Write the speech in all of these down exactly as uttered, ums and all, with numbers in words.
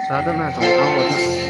Sa dat na tuang thau ro na.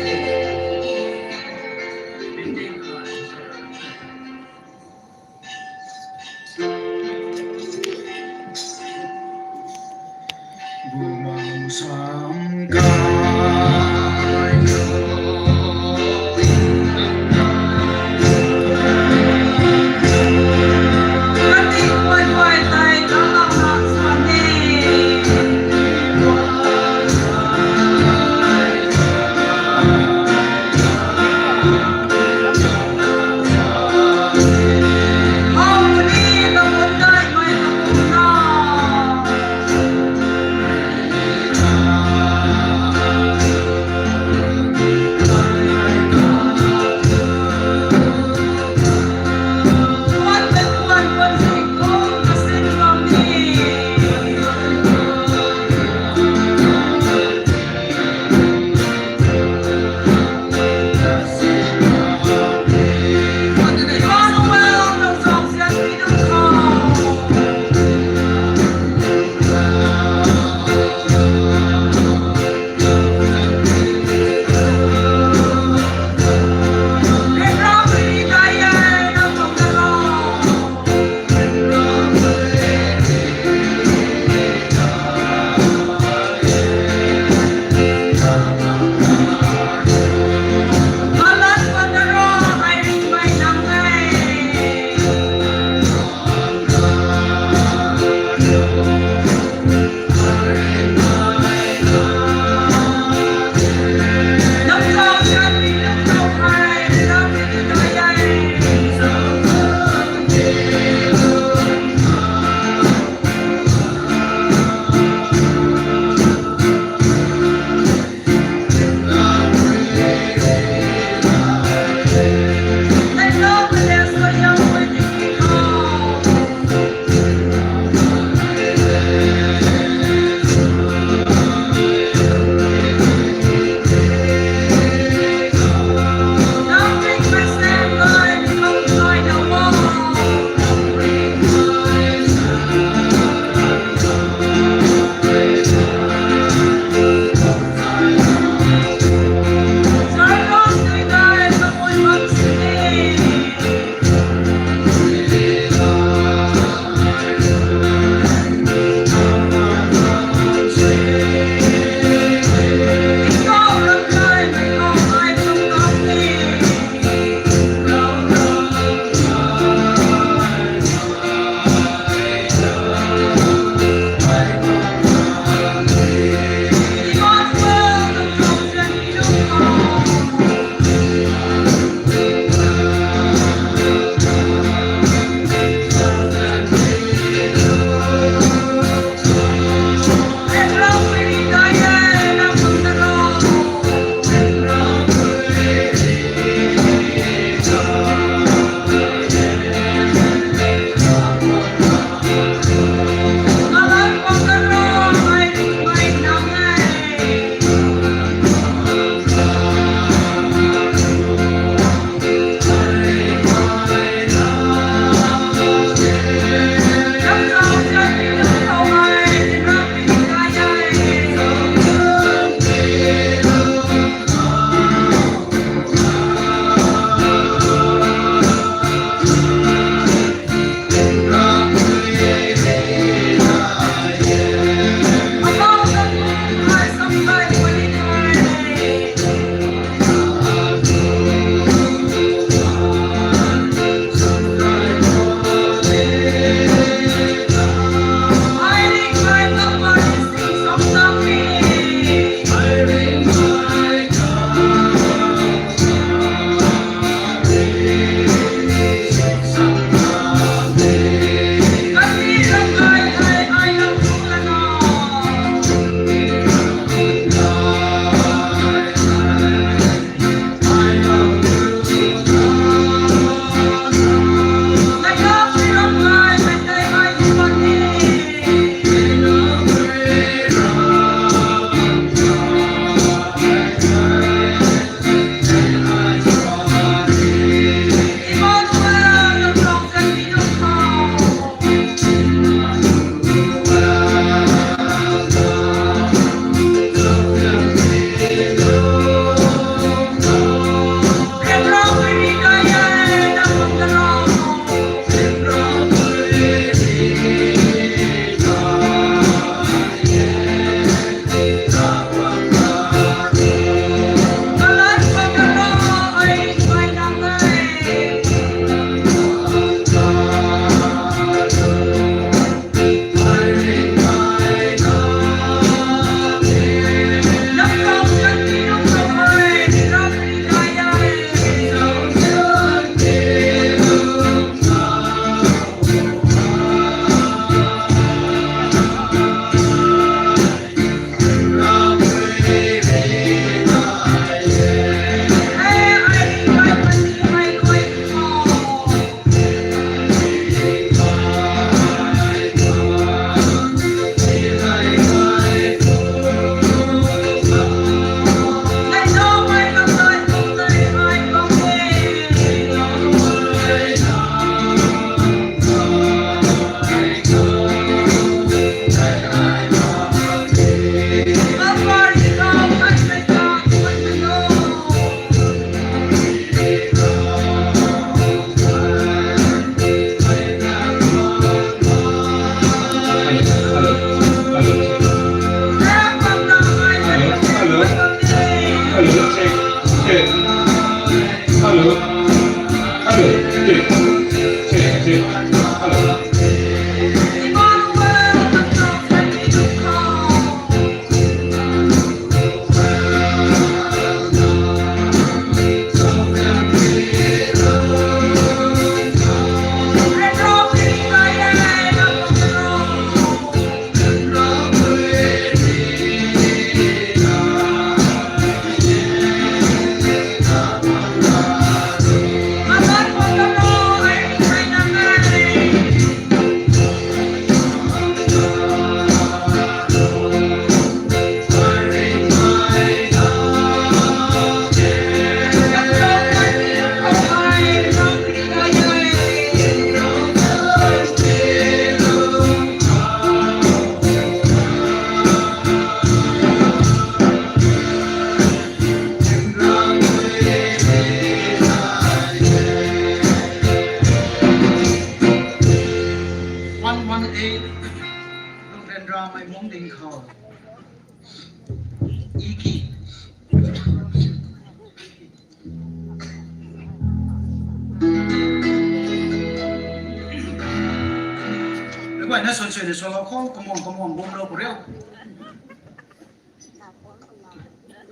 Guayna suan suan ni suan lou khou, kamuang kamuang bum lou khou riu.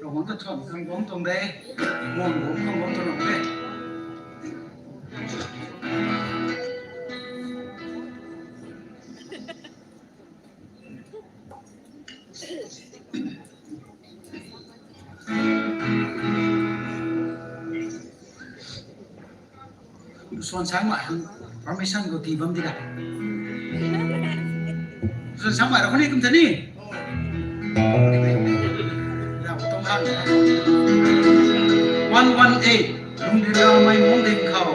Ravguangc ta thuan khang guang tuang de, muang bum khang guang tuang de. Suan sang mai hang permission khou tii bam di da. Suan sang mai ra khou ni kum ta ni. One one eight. Lungri ramei mung ding khou.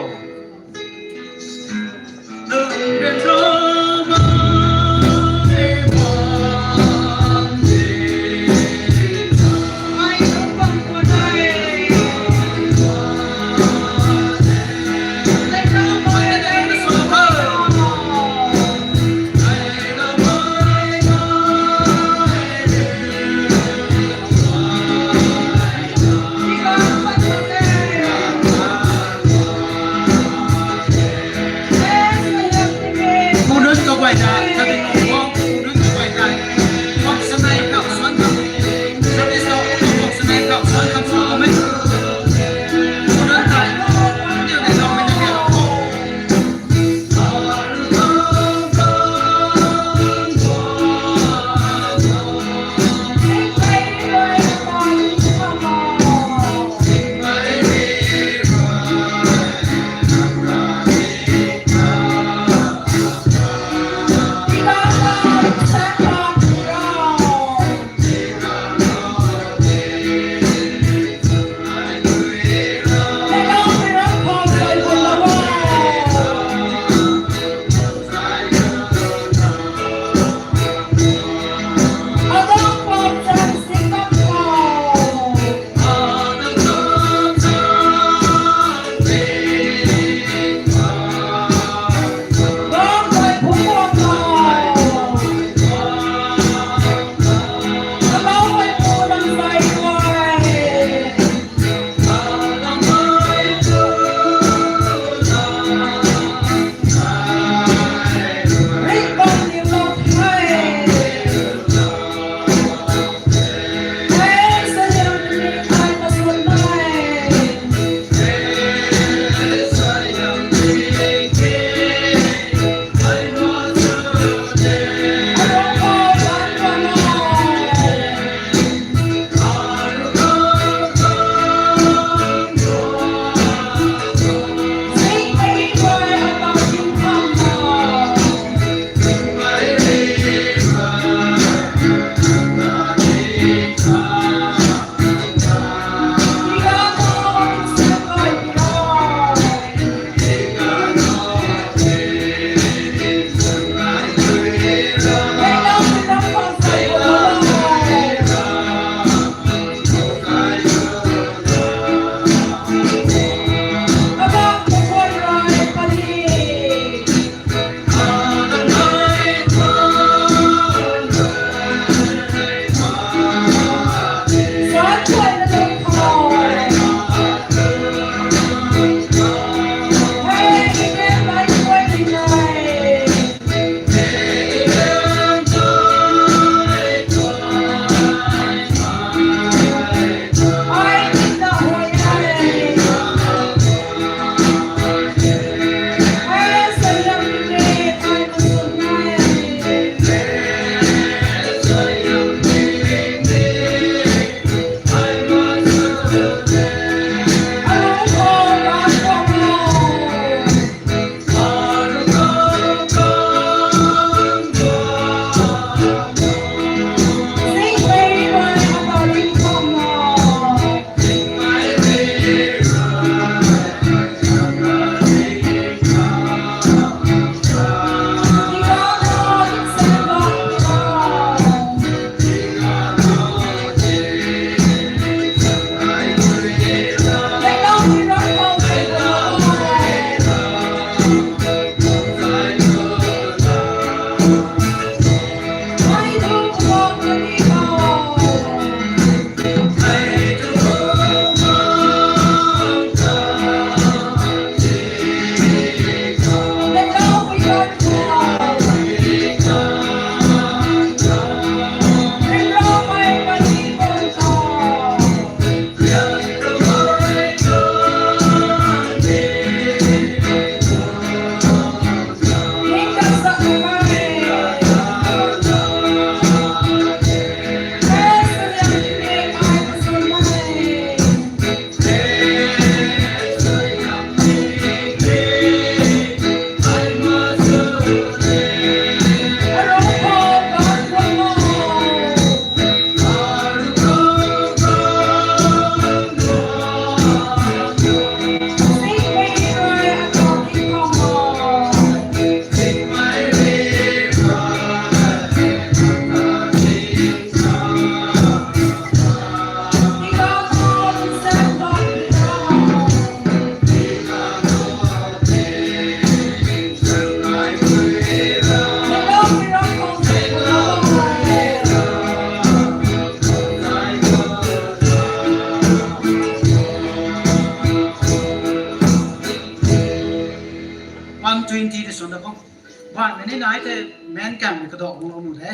Mei ni nai te, men kan mei kadok mung lou nu de.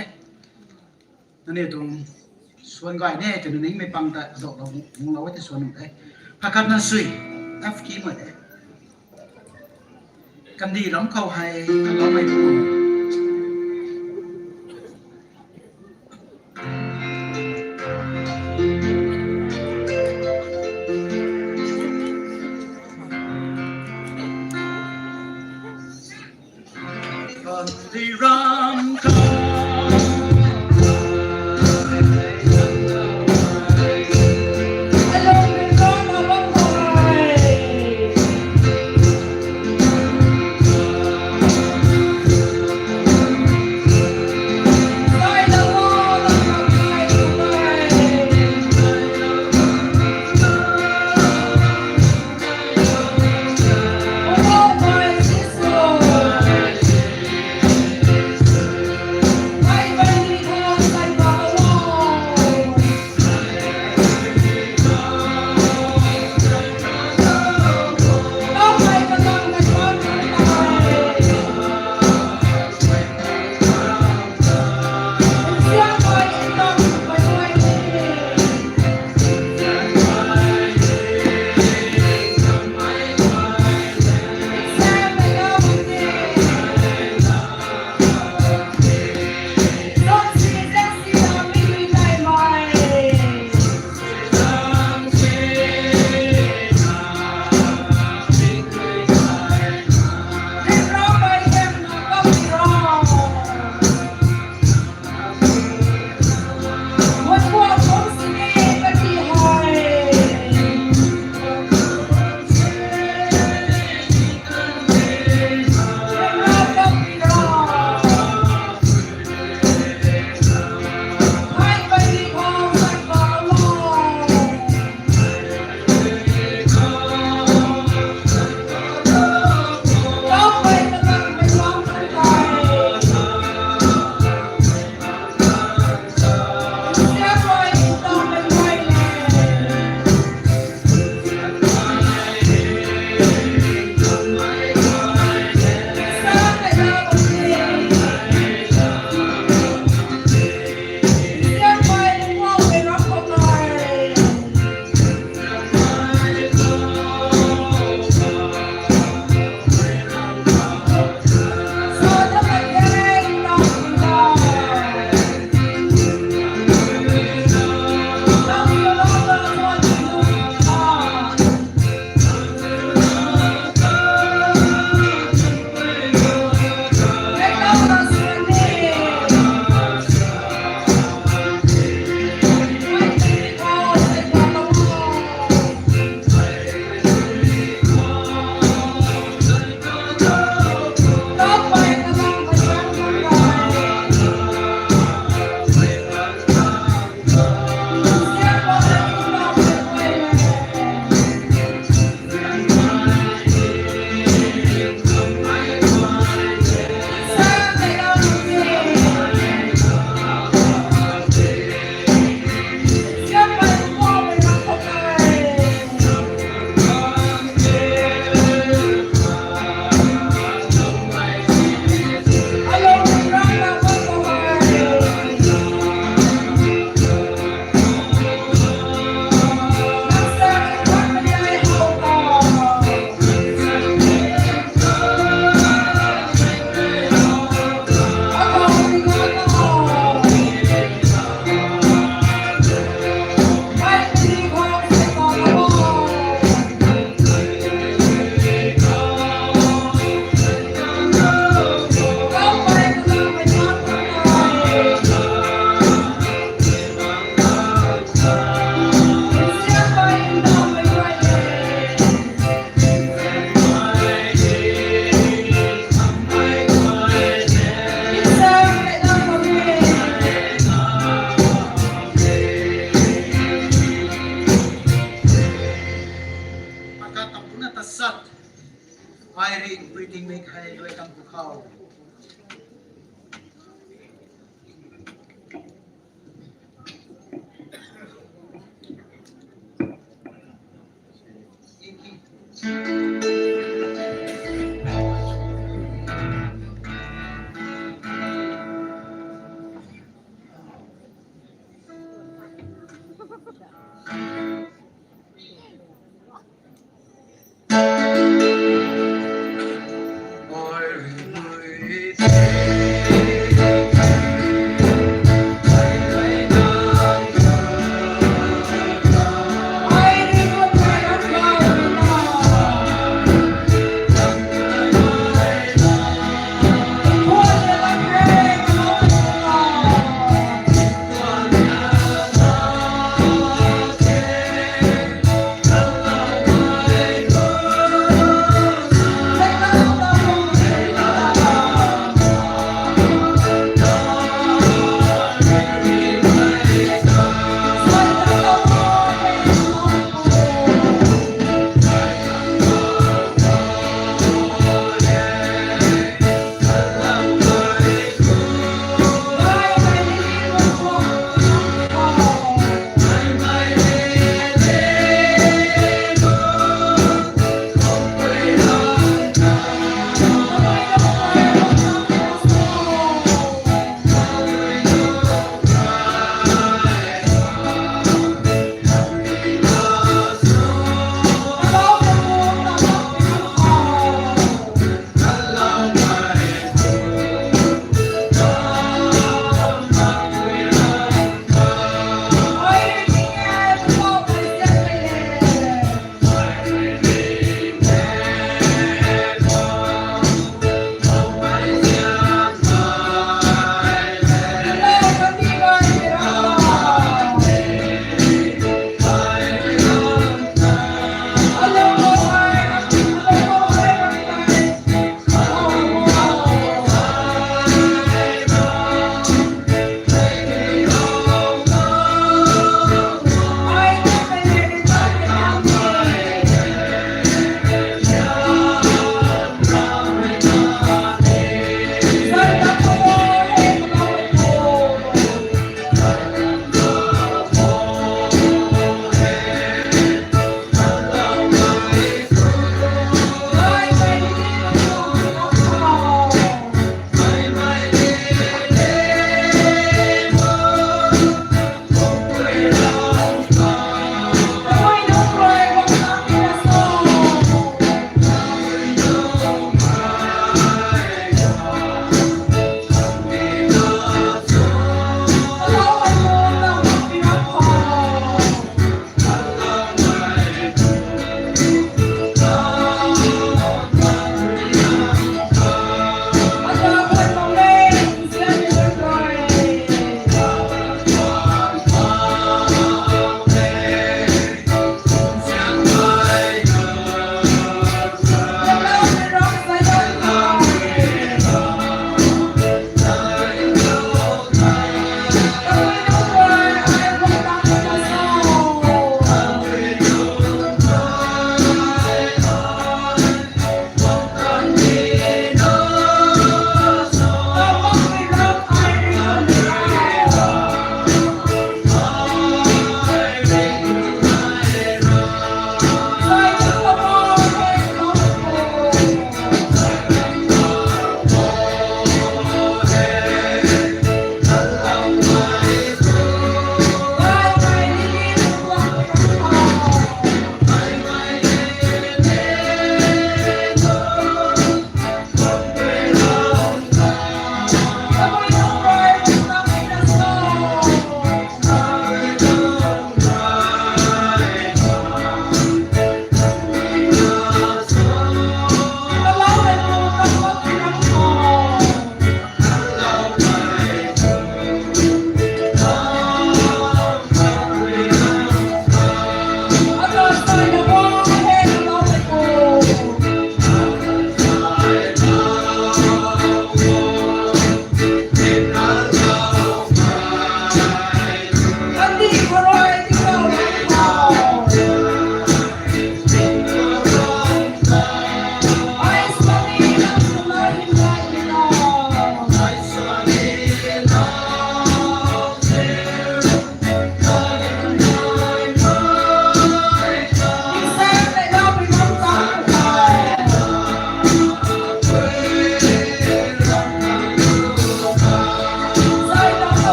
Nani tuang suan gay ne, te nuningmei pang ta kadok lou mung lou te suan nu de. Pakhat na sui, F key mei de. Kandih ram khou hei, kalou mei tu. Pakhat tam puna ta sat. Ai ri breathing mek hai lui tam pu khou.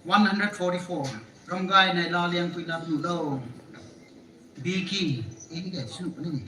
One hundred forty-four. Ramgay nei la liang pui lat nu lo. Biki. Ini ke sunu puni.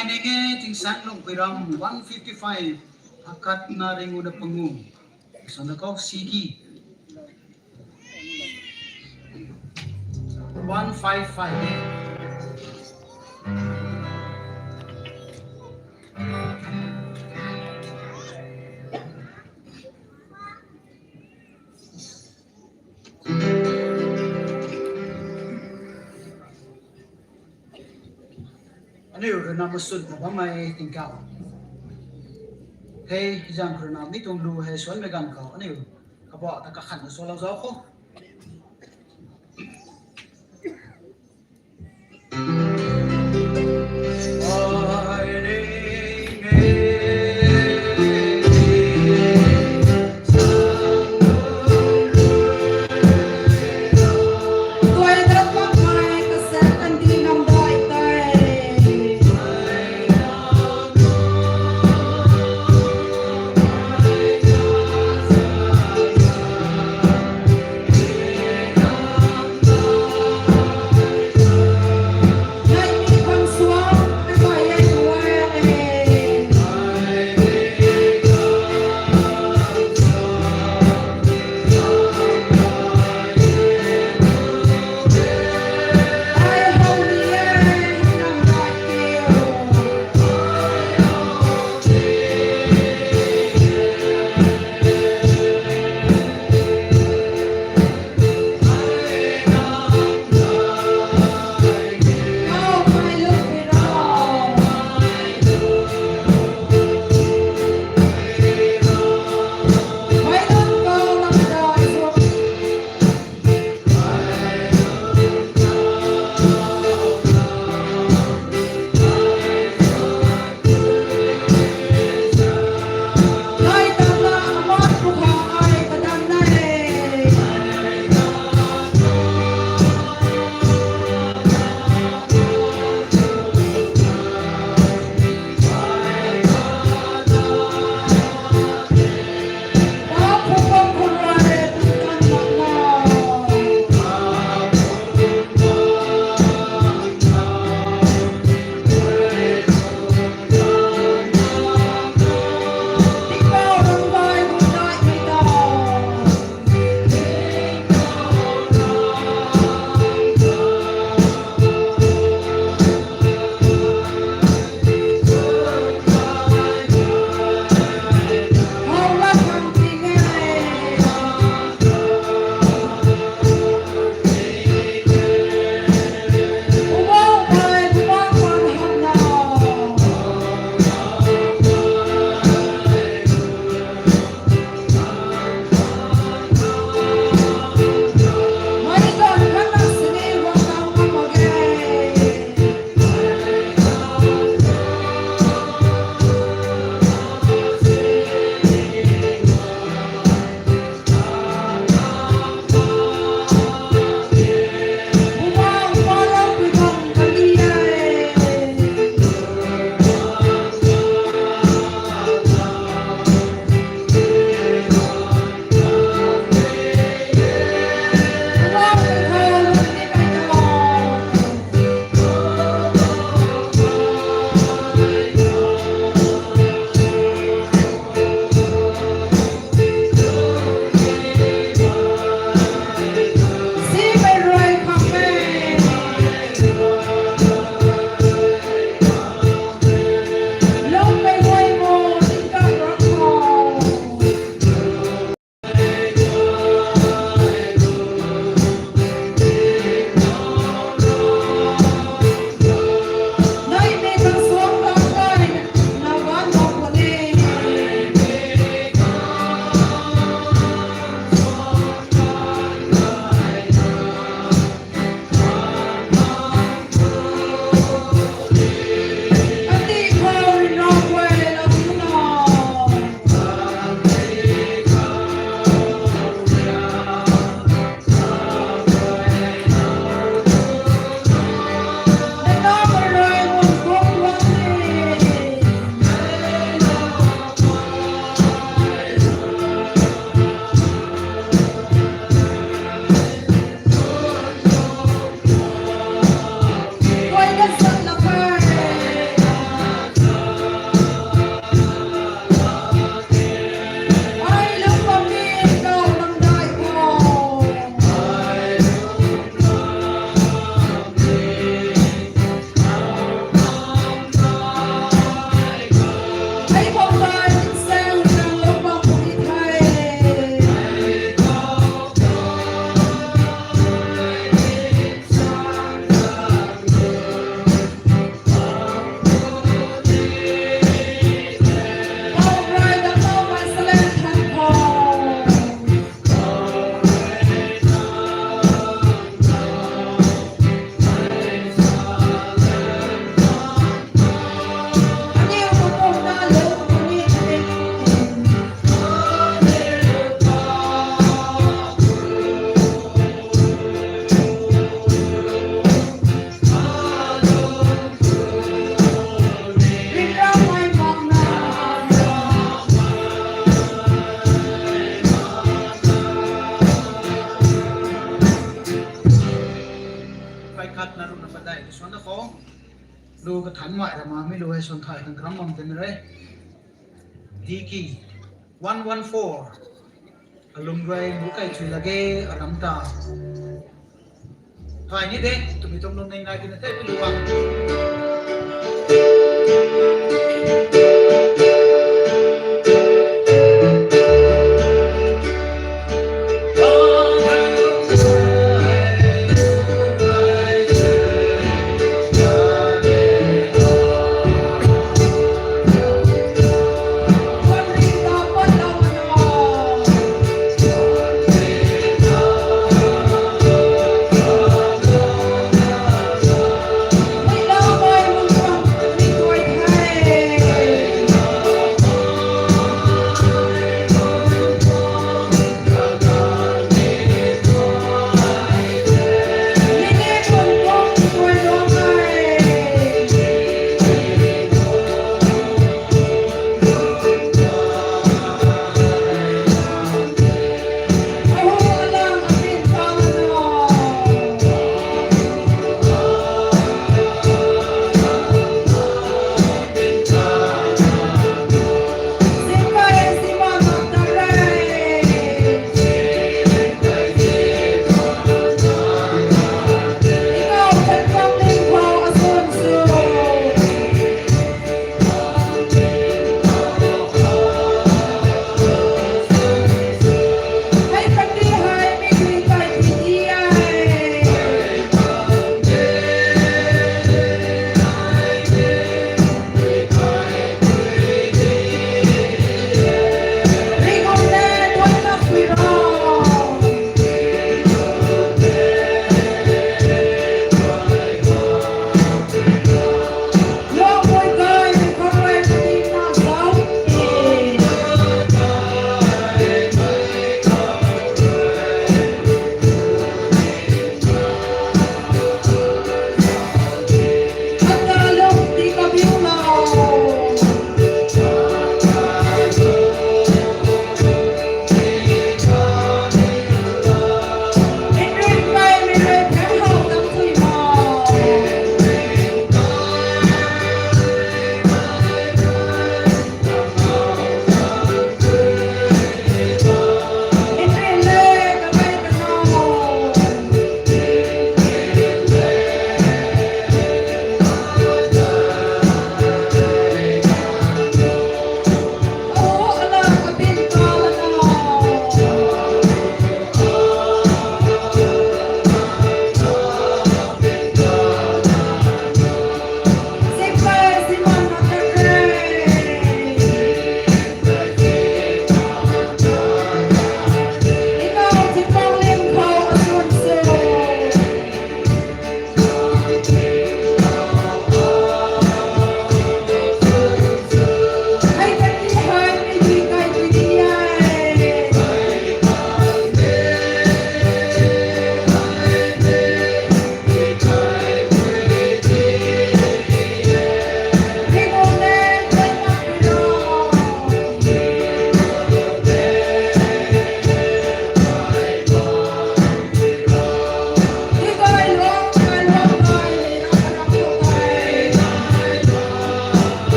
Nenge Tingsaeng Lungpuiram, one fifty-five, Hakatna Ringuna Pangu. Sanda kau C key. One five five. Aniu rui na masun na bammei tingkauh. Hei, zang khou rui na mi tuang lu hei suanmei ganv khou aniu kabah ta kakhan na sualou zauc khou. Lu kathanmei rama mi lu hei suan thay khang karam bam tei ni re. D key one one four. Alum rui bu kai chui lage aram ta. Thay ni de, twmei tuang lum nei nai tina the pi lu bam.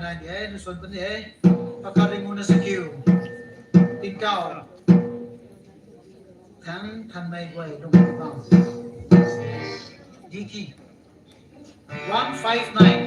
Ai de, nu suan puni e. Pakhat ringuna sa kiu. Tingkauh. Thang thanmei guay lung bam. D T. One five nine.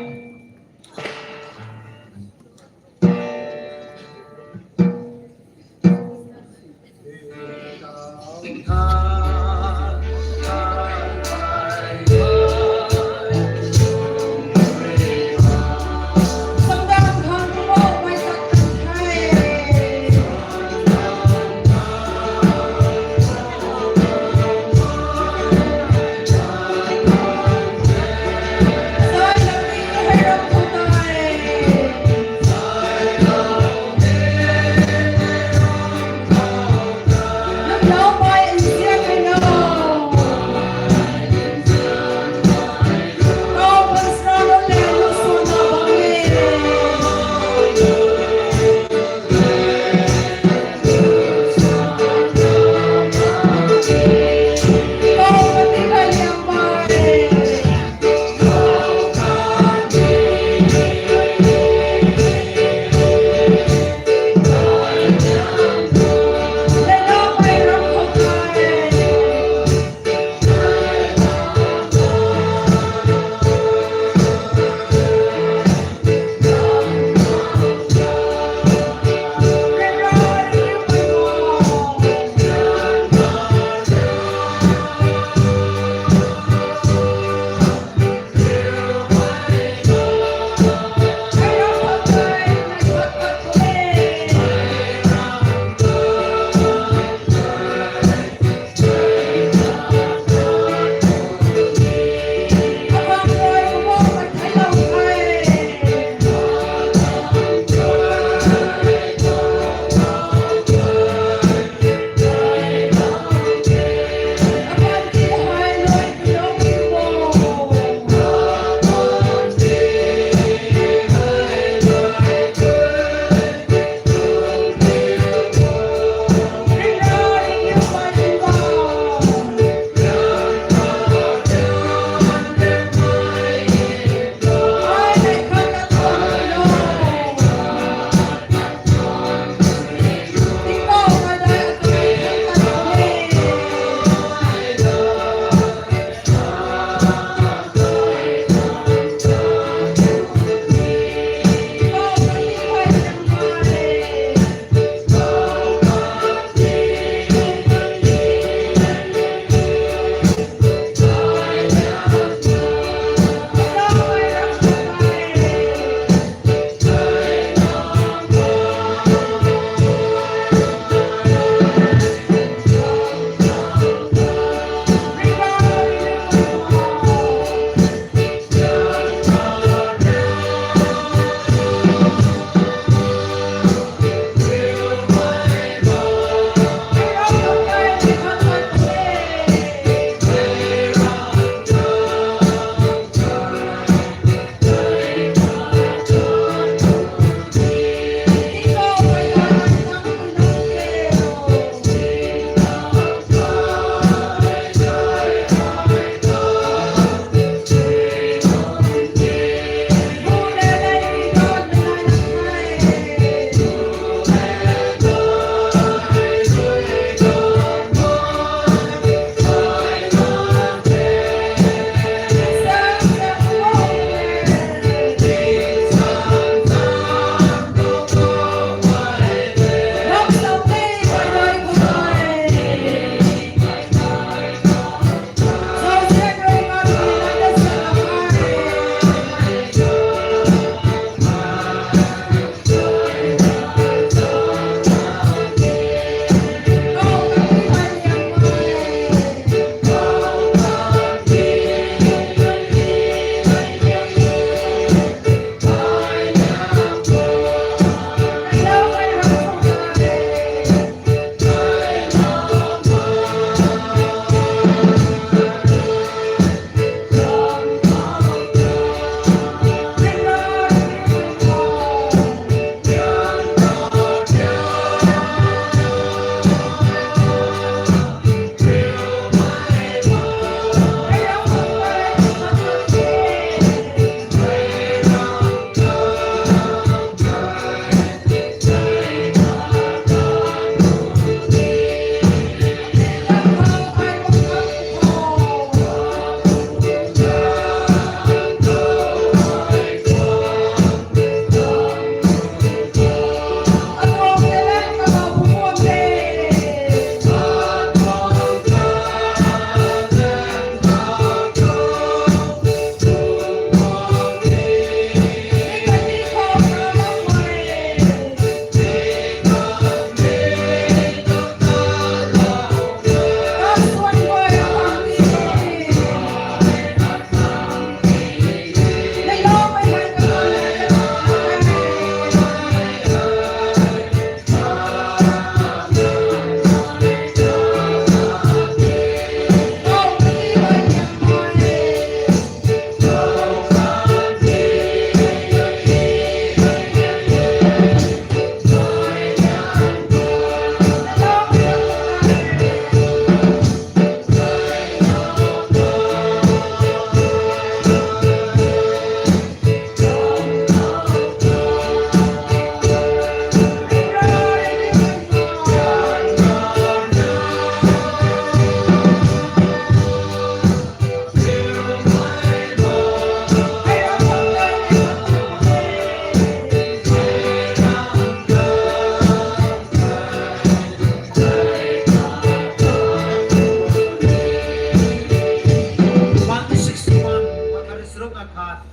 Hat,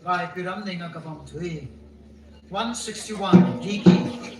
gay piram ning a kabam thui. One sixty-one, D key.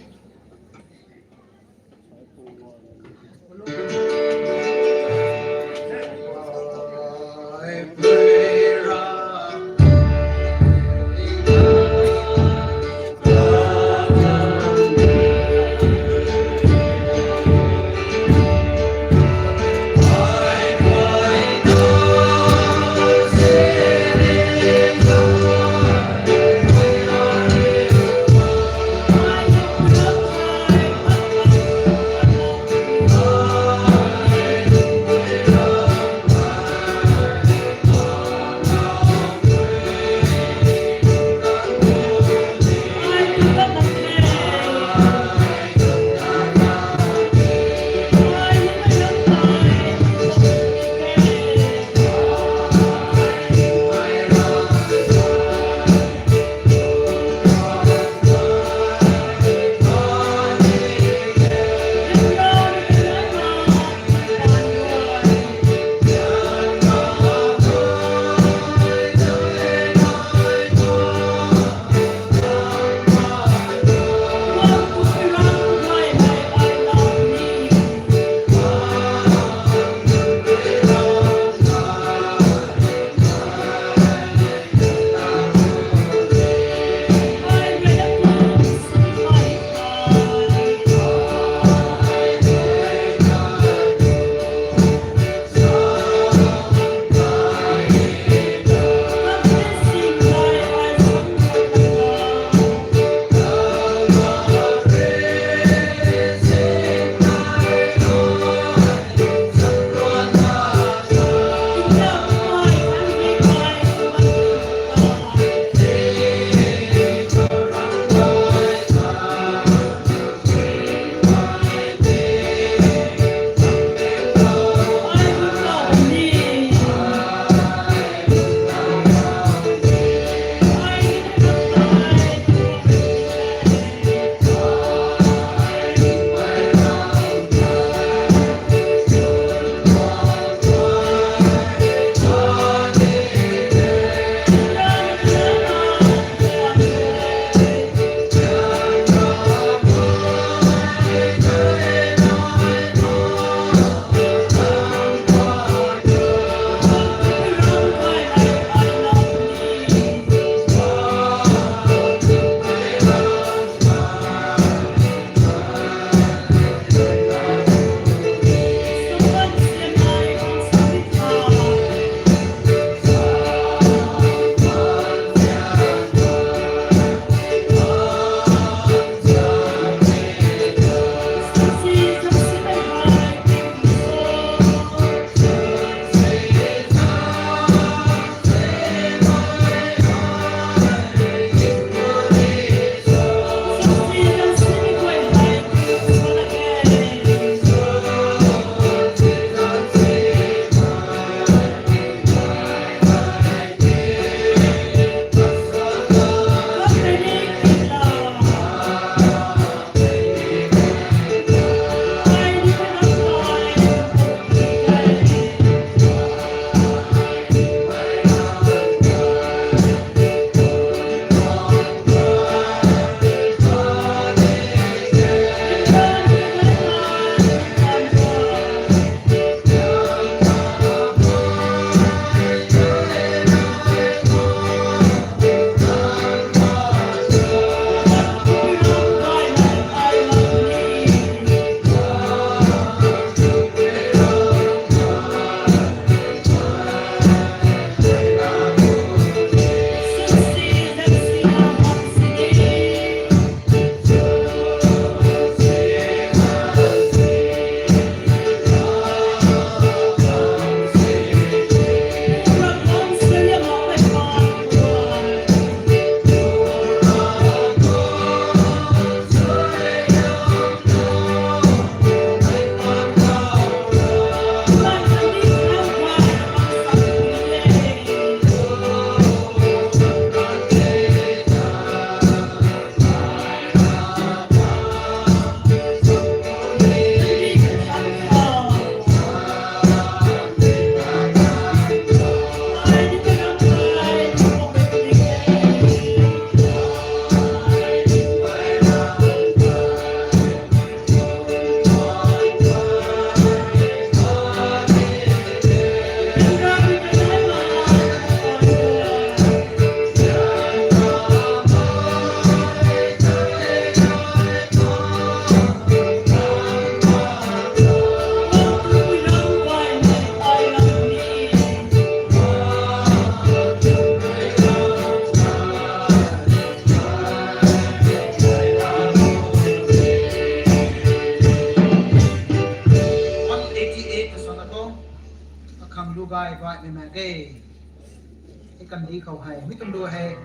Kandih khou hei mi tuang du hei,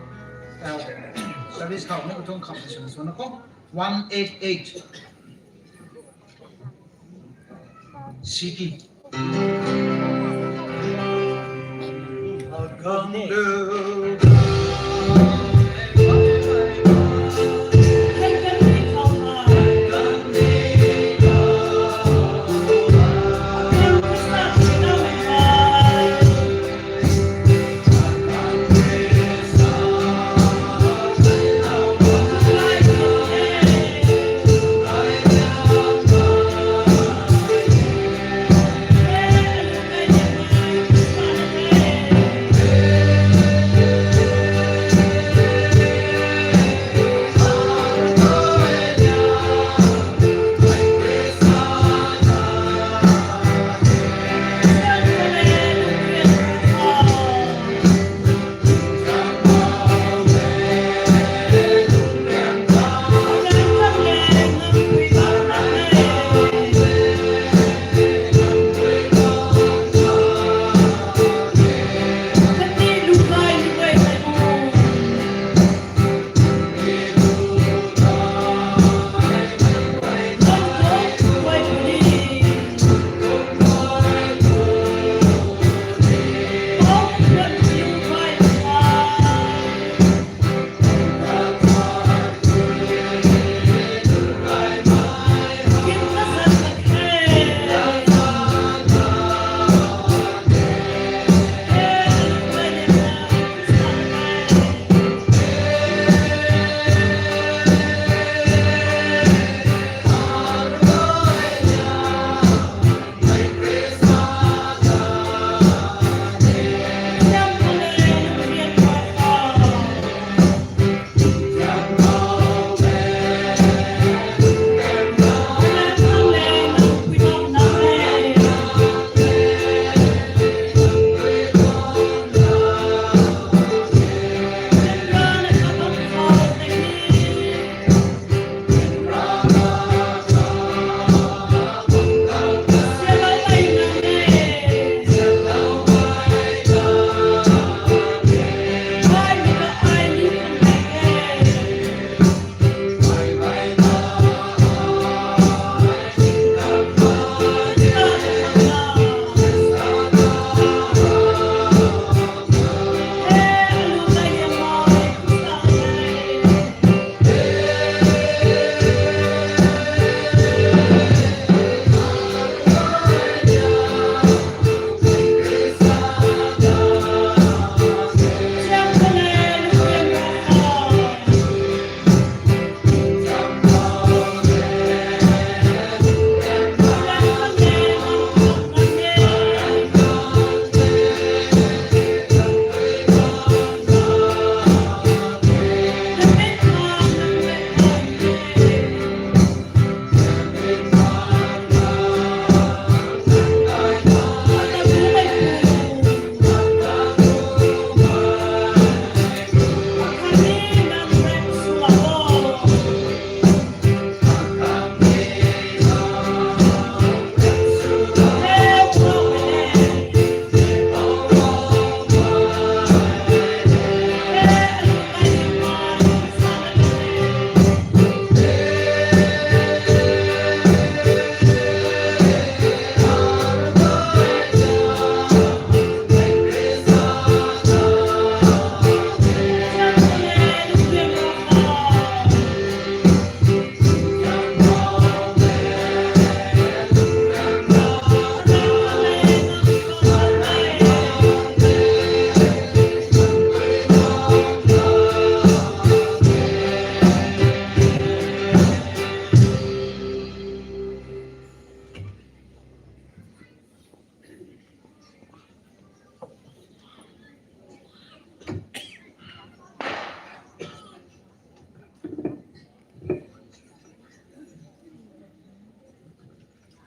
uh, service khou ni kathung khou ni swna swna khou one eight eight C T.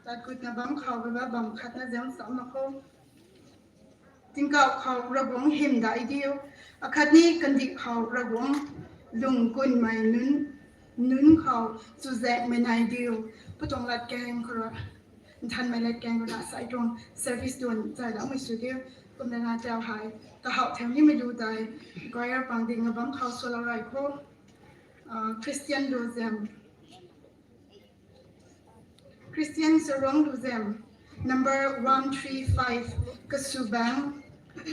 Tat kutna bam khou ba bam khatna zang sam na khou. Tingkauh khou Ravguangc hymdaih diu, akhatni kandih khou Ravguangc lung kunmei nunc, nunc khou chuzaenghmei nai diu, pu tuang latkaeng khou rui, nthanmei latkaeng khou rui na sai tuang service tuang zay daumei sw diu. Kumna na tau hei, kahaw theu nimei lu tei, choir pang ding na bam khou swlou rai khou, Christian Luzem. Christian Sarong Luzem, number one three five, Kasubang,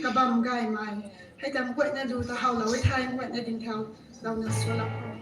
Kabam Gaymei. Hei tam guayna lu ta howlou e thei, guayna ding thau, louna swlou khou.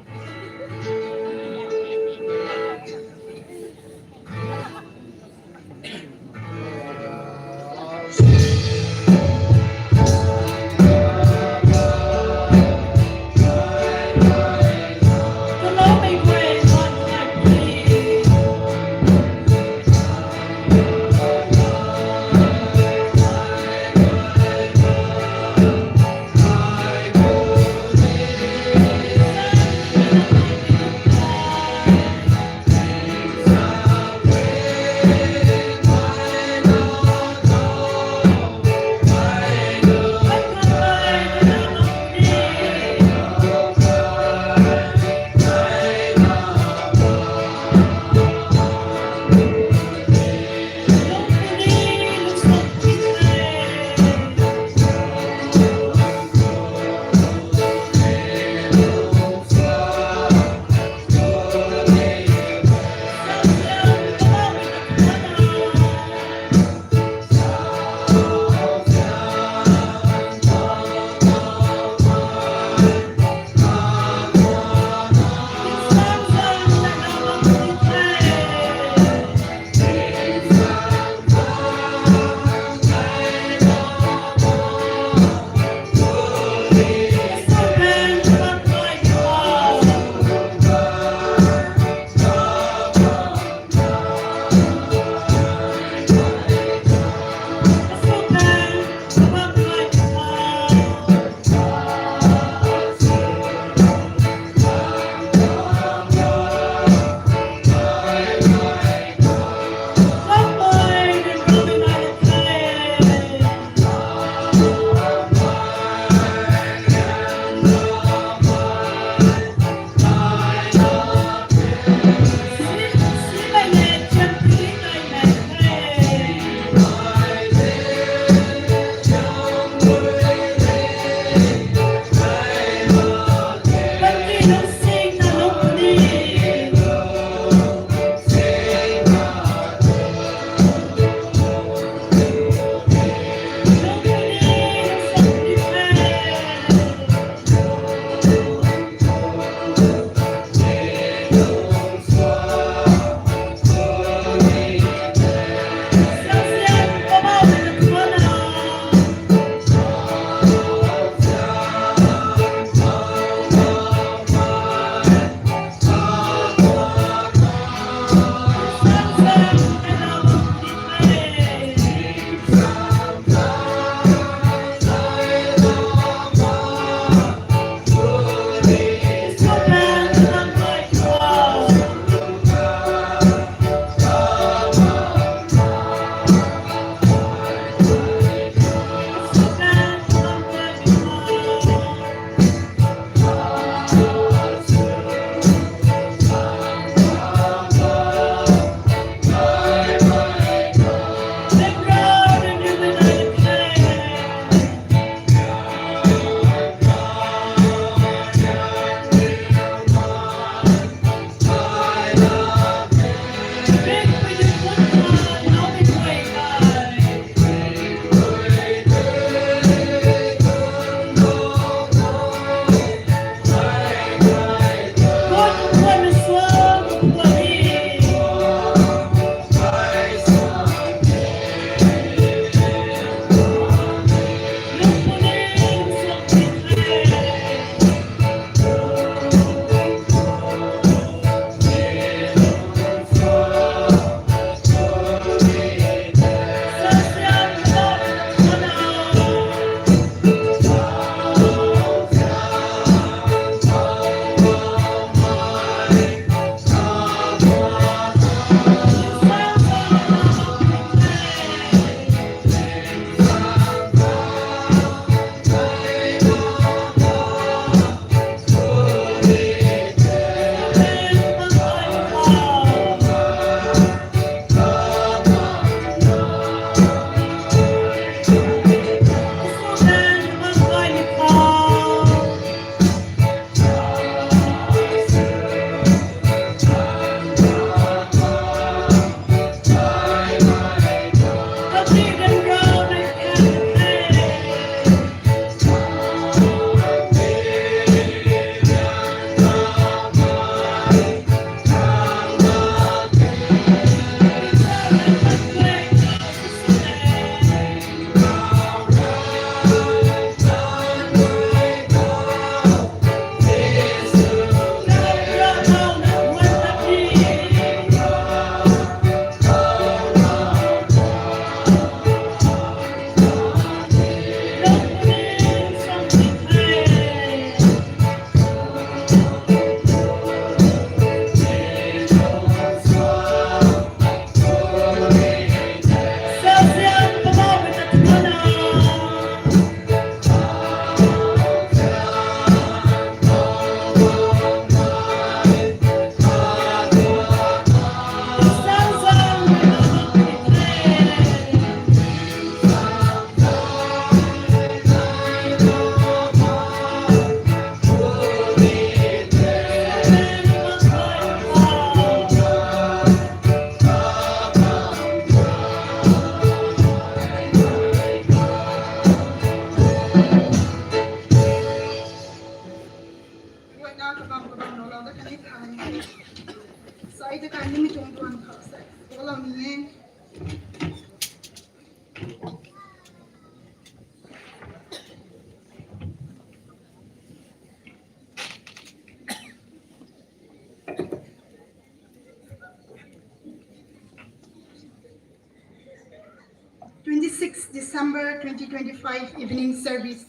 December twenty twenty-five evening service.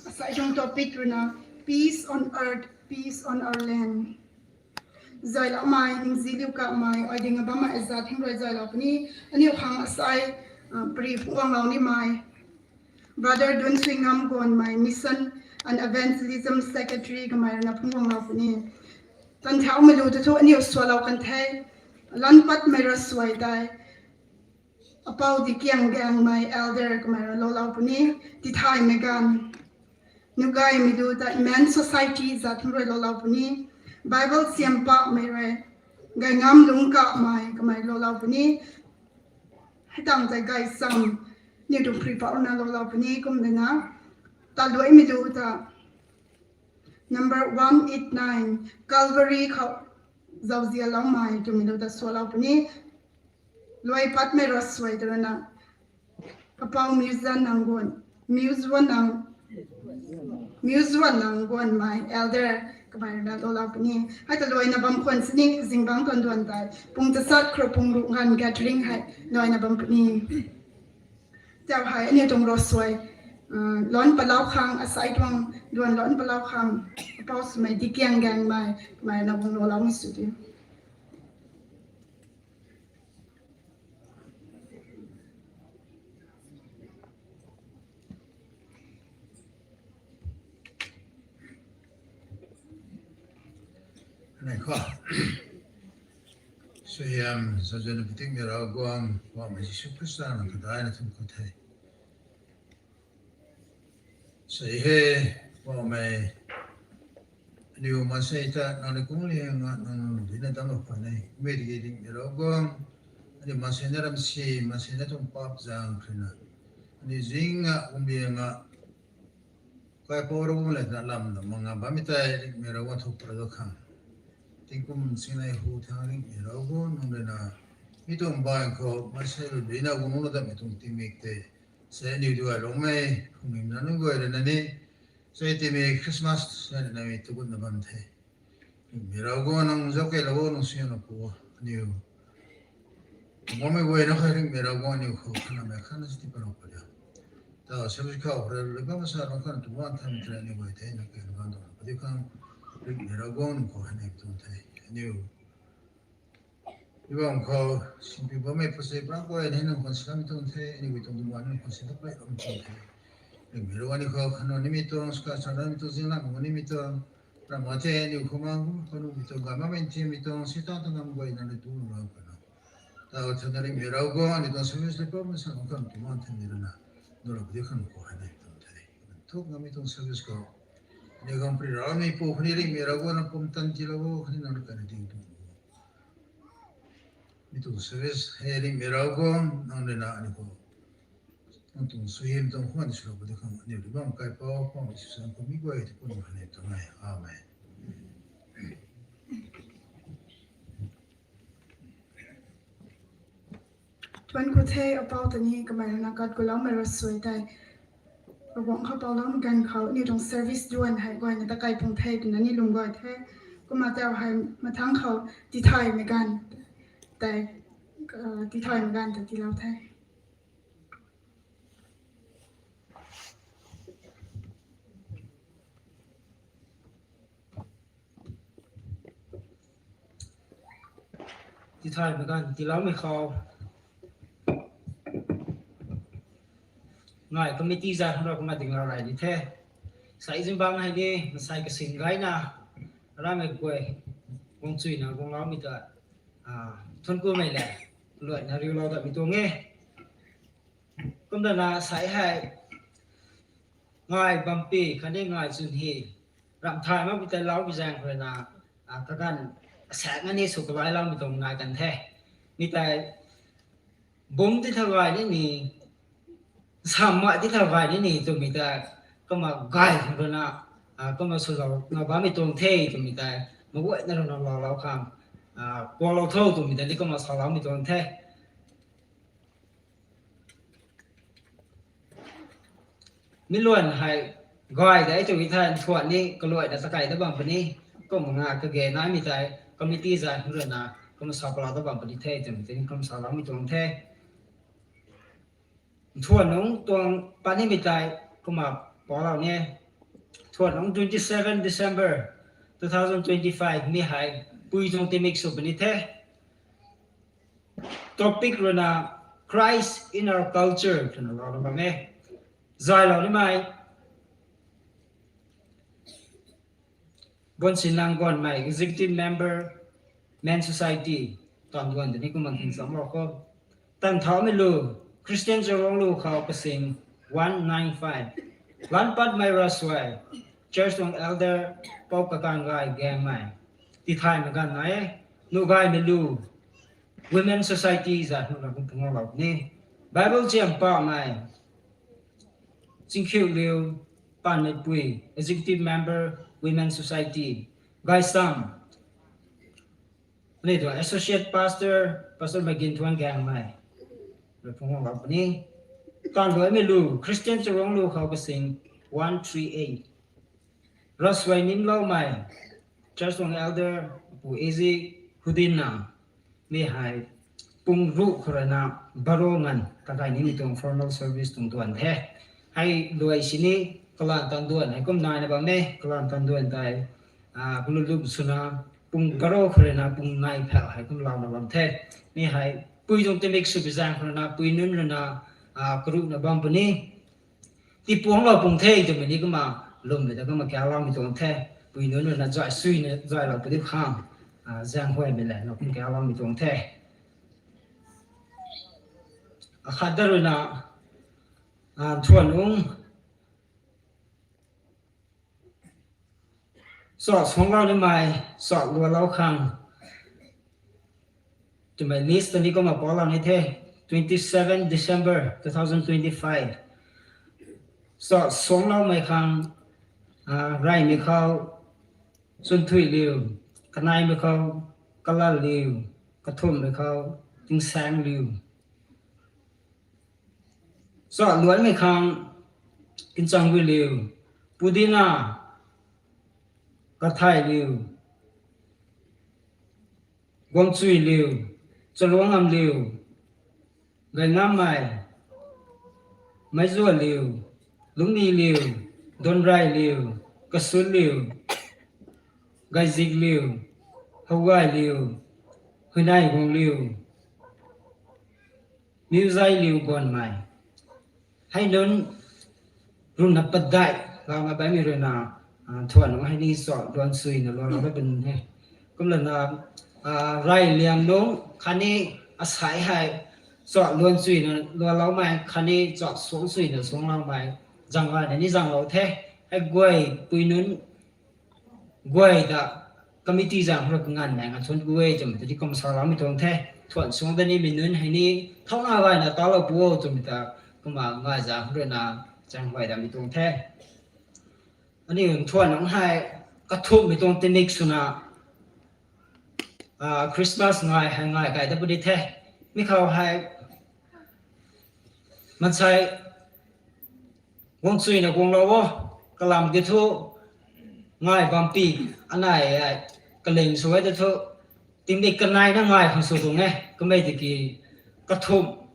Asai tuang topic rui na, Peace on Earth, Peace on Our Land. Zailoumei, ningziliu kamei, ai ding a bammei azat hym rui zailou puni, aniu khang asai, ah, pri phungwang lou nimei. Brother Dun Sui Ngam Guanmei, Mission and Evangelism Secretary kamei rui na phungwang lou puni. Tan thau mei lu tu thu aniu sualou kan the, lan patmei ra suai tei. Apau di kiang gangmei elder kamei rui lou lou puni, tithaymei ganv. Nugaymei du ta Men Society zat hym rui lou lou puni, Bible siam pakmei rui, gay ngam lung kamei kamei lou lou puni, hei tang tei gay sam, niw tuang pri pau na lou lou puni kum de na, ta luaimei du ta, number one eight nine, Calvary khou zauzialoumei twmei lu ta sualou puni, luai patmei ra suai tw rana, Apau Museum Nang Guan, Museum Nang, Museum Nang Guanmei, elder kamei rui na lou lou puni. Hei ta luaina bam khwan sini, zingbangc tuan duan tei, pung tasat khro pung ru nganv gathering hei, luaina bam puni. Tau hei, aniu tuang ro suai, ah, lon palau khang, asai tuang duan lon palau khang, apau swmei di kiang gangmei, kamei na bung lou lou mei sw di. Nei kho. Suaihiam, zazana piting ni Ravguangc, Poubauhmei Jisu Khrista na kadaina thun khou the. Sei he, Poubauhmei, aniu maansei ta nang ni kung liang a nang nang dina dam lou khwan e. Mei tiki ding ni Ravguangc, aniu maansei na ram si, maansei na tuang paap zaeng khrina, aniu zing a, kum liang a, kaipouc Ravguangc le na lam na manga bammei tei, ringmei Ravguangc thu para do khang. Tingkum singnei hu thang ringmei Ravguangc nang rui na, mi tuang baanv khou maansei lu dina guang lou datmei tuang tingmik tei, sei aniu duai lungmei, phungmei na nunc guay rui na ni, sei tingmik Christmas sei rui na mi tu gut na bam the. Ringmei Ravguangc nang zauc keylou o, nang sian lou pu, aniu guangmei guay na kha ringmei Ravguangc aniu khou khanamei khatna si ti palou pa diu. Tau service khou rui lu bam sa nang khan tu wan tham tei aniu guay the, nang kei nang khan tu pa diu khang, ringmei Ravguangc nang khou hei nei tuang the. Aniu Iwang khou, simpi bammei pasi brang guay ni nang khwan sinamei tuang the, aniu guay tuang duan nang khwan sin ta play ram tuang the. Ringmei Ravguangc aniu khou khanna nimei tuang, ska sa nimei tuang, zinglak nimei tuang, ram ma the, aniu khou mang kum khou nunmei tuang, gay makmei thiammei tuang, Seitaan tuang ngam guay nang ni tu lou kha na. Tau thana ringmei Ravguangc aniu tuang service le pam sa nang khang tu man the ni rana, nang lou di khang khou hei nei tuang the. Thuk ngammei tuang service khou, aniu khang pri rammei pu khatni ringmei Ravguangc nang pumtan tiilou o, khatni nang rui kani ding tuang o. Mi tuang service hei ringmei Ravguangc nang rui na aniu khou, nang tuang suaihiam tuang khwan swlou pu di khang aniu rui bam kaipouc khwan swsan khou mi guay ti pun kha nei tuang e. Amen. Thuan khou the, apau ta ni kamei rui na kat kuloumei ra suai tei, Ravguangc khou paulou ganv khou aniu tuang service duan hei guayna ta kai pung the twna ni lwm guay the. Kumna tau hei mathangc khou tithaymei ganv tei, ah, tithaymei ganv tei tiilou the. Tithaymei ganv tiiloumei khou, ngai committee zat hang rui kumna dinglou rey ni the. Sai zingbangc hei ni, masai kasing gayna, ramei guay, guang chuina guangloumei ta, ah, thuan kumei le, luaina riulou datmei tuang e. Kumna na sai hei, ngai bampi khatni ngai chwn hi, ramh thay makmei tei lou bi zaeng khou rui na, ah, kaganv asaekc na ni sw kalailoumei tuang nai kan the. Mi tei, bumc ti tha gay ni ni, samei ti tha gay ni ni twmei tei, kumna gay khang rui na, ah, kumna swlou na bammei tuang the twmei tei, maguayna rui na loulou khang, ah, kuaklou tho twmei tei ni kumna saloumei tuang the. Mi luan hei gay de twmei tei nthuan ni kaluaina takai ta bam puni, kumna nga kage naimei tei committee zat hang rui na kumna sa palou ta bam puni the twmei tei ni kumna saloumei tuang the. Thuan nungc tuang patnimei tei kumna paulou ni e. Thuan nungc twenty seven December two thousand twenty five mi hei pui tuang timik sw puni the. Topic ruina Christ in our culture twna lou bam e. Zaylou nimei Bonsinang Guanmei, Executive Member, Men Society, tan duan tei ni kumna khang samlou khou, Tanthaumei Lu, Christian Charuanglu khou kasing one nine five. Lanpatmei Rasuai, Church tuang Elder, Pou Kakan Gay Gaengmei. Tithaymei ganv nai e. Nuhgaymei Lu, Women Society zat nuh la kum punglou ni. Bible chiam pamei Chingkhiu Liu, Panmeipui, Executive Member, Women Society. Gaysam, aniu tuang Associate Pastor, Pastor Maginthuan Gaengmei, rui phungc guang lou puni. Tanluaimei Lu, Christian Charuanglu khou kasing one three eight. Rasuai Nimloumei, Church tuang Elder, Pu Ezi Hudinna, mi hei pung ruh khou ruina baro nganv kagay nimei tuang formal service tuang duan the. Hei luai sini kalan tan duan hei kum naina bam e, kalan tan duan tei, a, kalulup swna pung baro khou ruina pung nai phau hei kum louna bam the. Mi hei pui tuang timik sw pi zaeng khou ruina pui nunc ruina, a, karuhna bam puni. Tipuanglou pung the twmei ni kumna lwmmei ta kumna kauloumei tuang the. Pui nunc ruina zay suina zaylou puni khang, a, zaenghuaymei le na kum kauloumei tuang the. Akhat da ruina, a, thuan nungc sa suanglou nimei, sa lualou khang twmei list ta ni kumna paulou ni the, twenty seven December two thousand twenty five. Sa suangloumei khang, a, Reymei khou Chunthuih Liu, Kaneimei khou Kalal Liu, Kathumhmei khou Tingsaeng Liu. Sa luanmei khang Kinchangvui Liu, Pudina, Kathai Liu, Guangchui Liu, Chaluangam Liu, Gaingammei, Meizuan Liu, Lungni Liu, Donrey Liu, Kasun Liu, Gaizik Liu, Hougay Liu, Huinei Guang Liu, Miuzay Liu Guanmei. Hei nunc ruina padeih louna bammei ruina, a, thuan nungc hei ni sa luan suina lualou bam puni the. Kumlana, a, Reyliang nungc khatni asei hei sa luan suina lualoumei khatni sa suang suina suangloumei zaeng gayna ni zaenglou the. Hei guay pui nunc guay ta committee zaeng khou rui kanganv nai nga thuan guay twmei ta ni kum saloumei tuang the. Thuan suang da nimei nunc hei ni thauna gayna talou pu o twmei ta kumna ngai zaeng khou ruina zaenghuay damei tuang the. Aniu thuan nungc hei kathumhmei tuang timik swna, a, Christmas ngai hei ngai kai ta puni the. Mi khou hei maansei guang suina guanglou o, kalam ki thu ngai bampi, anei hei kaling sw e ta thu, tingmik kaneina ngai khang sw tuang e, kummei tiki kathumh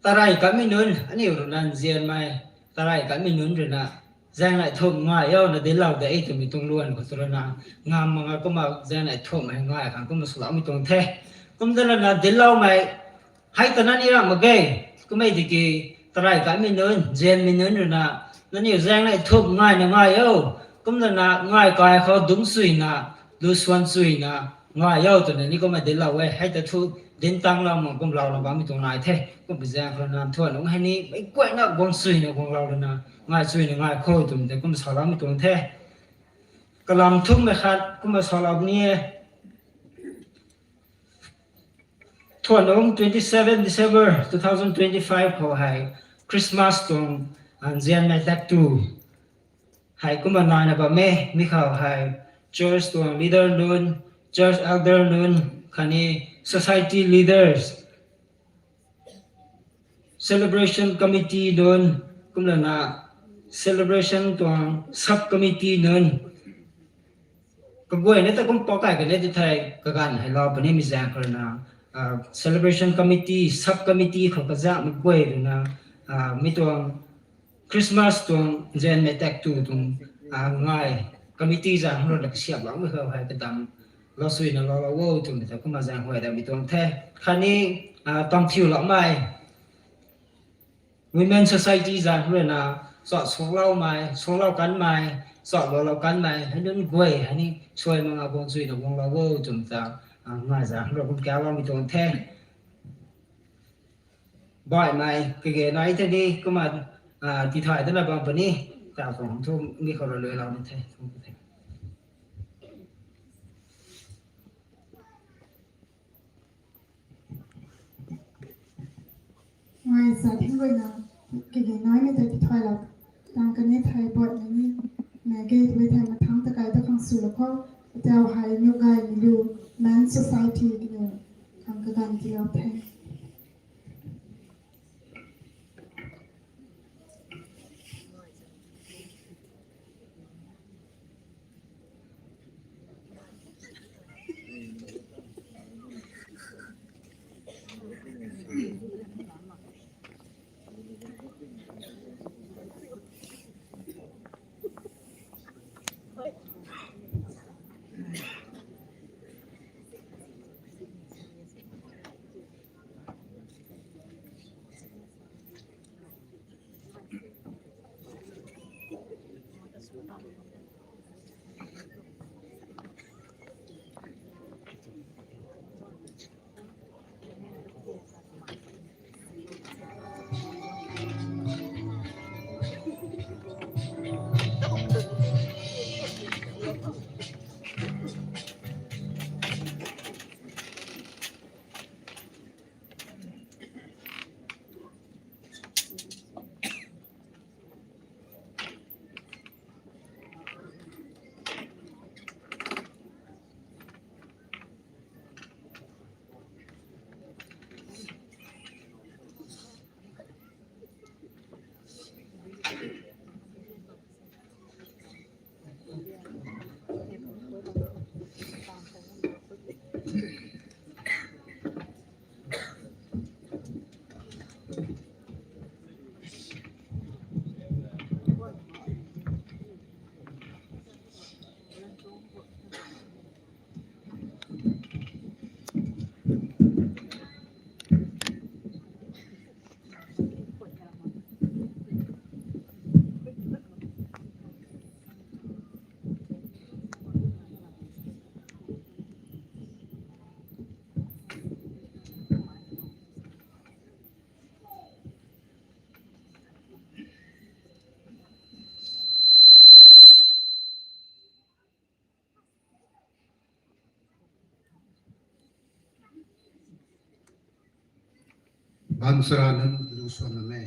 tarey kanmei nunc, aniu ruina nzianmei tarey kanmei nunc ruina zaeng nai thumh ngai o na dinclou de twmei tuang luan khou tu ruina, ngam mak nga kumna zaeng nai thumh hei ngai khang kumna swloumei tuang the. Kumta ruina dincloumei hei ta na ni ramh mak ge, kummei tiki tarey kanmei nunc, nzianmei nunc ruina, nangniw zaeng nai thumh ngaina ngai o, kumlana ngai kai khou dungc suina, lu suan suina ngai o twna ni kumna dinclou e. Hei ta thu dinc tanglou mak kumlouna bammei tuang nai the. Kumpi zaeng khou ruina thuan nungc hei ni meic guayna guang suina guanglou ruina ngai suina ngai khou twmei ta kum saloumei tuang the. Kalam thumhmei khat kumna salou ni e. Thuan nungc twenty seven December two thousand twenty five khou hei Christmas tuang nzianmei dak tu hei kumna naina bam e. Mi khou hei church tuang leader nunc, church elder nunc khatni society leaders, celebration committee nunc, kumlana celebration tuang sub committee nunc, kaguayna ta kum pau kai kane ti thei kaganv hei lou punimei zaeng khou ruina, celebration committee, sub committee khou kazakmei guay ruina, mi tuang Christmas tuang zenmei tak tu tuang ngai committee zaeng ruina kasiamhloumei khou hei kadam lousuina loulou o twmei ta kumna zaeng huay damei tuang the. Khatni pamthiuloumei Women Society zaeng ruina, cha suangloumei, suanglou kanmei, cha loulou kanmei hei nunc guay hei ni suai mak nga guang chuina guanglou o twmei ta ngai zaeng rui kum kauloumei tuang the. Baihmei kage nai the ni kumna tithay dana bam puni, ta khang thu mi khou rui luailoumei the. Ngai zat hing ruina kage naimei ta tithaylou tang kani thei baihmei ni, mei ge twe thei mathangc ta kai ta khang swlou khou, atau hei nuh gaymei lu, Men Society kaniw khang kaganv tiilou the. Bam sara nunc lu suan na me.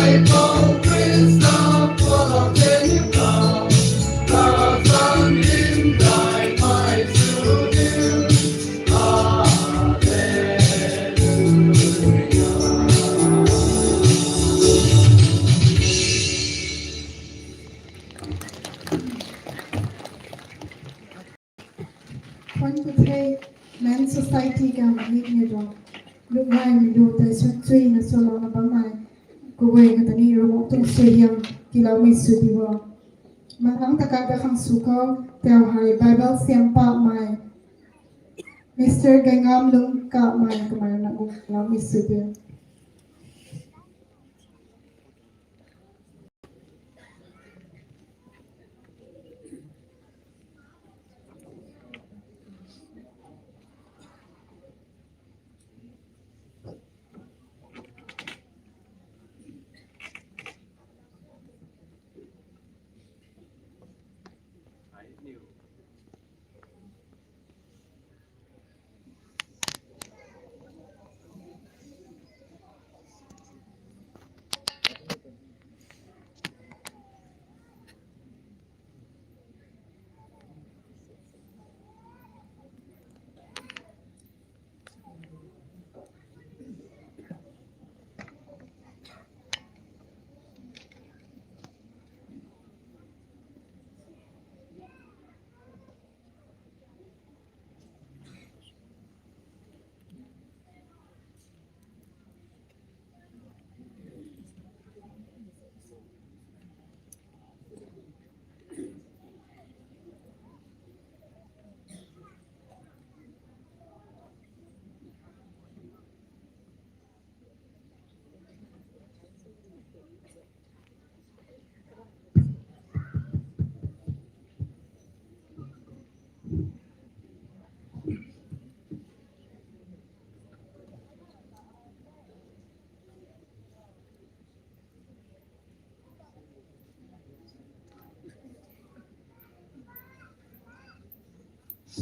Thank you the Men Society ka mani ni ro. Lungmei mi lu tei sut chui na solo na bam mai. Kuwei ka tani ro tung sui hiam kilau mi sui di wo. Malang taka da khang su ko teo hai Bible siam pa mai. Mister Gaingam Lung ka mai kamai na gu kilau mi sui di.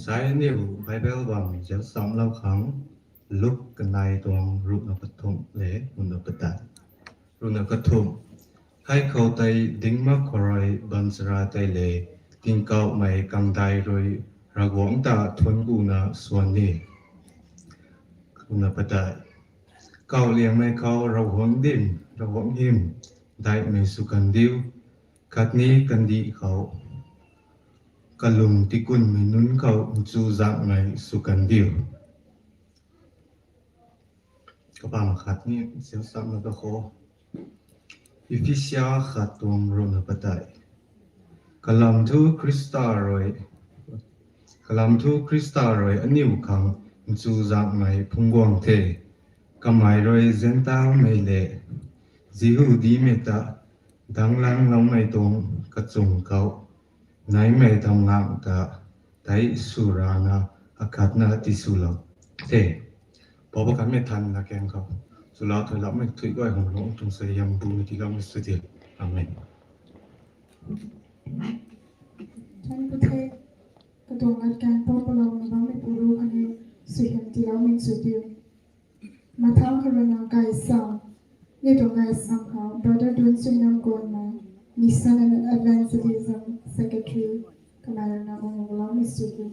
Sai niu Bible bam zeu samlou khang, Luk kanei tuang ruhna kathumh le ruhna patat. Ruhna kathumh. Hei khou tei dingmak khou rui baanchara tei le tingkauhmei kangdai rui Ravguangc ta thuanc kuna swan ni. Ruhna patat. Kauh liangmei khou Ravguangc dim, Ravguangc hym daihmei sw kan diu, khatni kandih khou kalung tikunmei nunc khou nchuzaenghmei sw kan diu. Kabam khat ni sinsakna ta kho. Ephesia khat tuang ruhna patat. Kalam thu Khrista rui, kalam thu Khrista rui aniu khang nchuzaenghmei phungc guang the. Kamei rui Zentelmei le Jihudimei ta danglang loumei tuang kachung khou naimei damlang ta tei sw rana akhatna tiswlou the. Pou ba kanmei thanna kaeng khou swlou thuiloumei thui guay hung lung tuang suaihiam buna tiiloumei sw di. Amen. Thank you the. Katuang lat kaeng pou palou na bammei puru khatni suaihiam tiiloumei sw di. Mathang kharui na gaysam. Ni tuang gaysam khou Brother Dunsuinam Gonmei, Mission and Evangelism Secretary, kamei rui na guang guloumei sw di.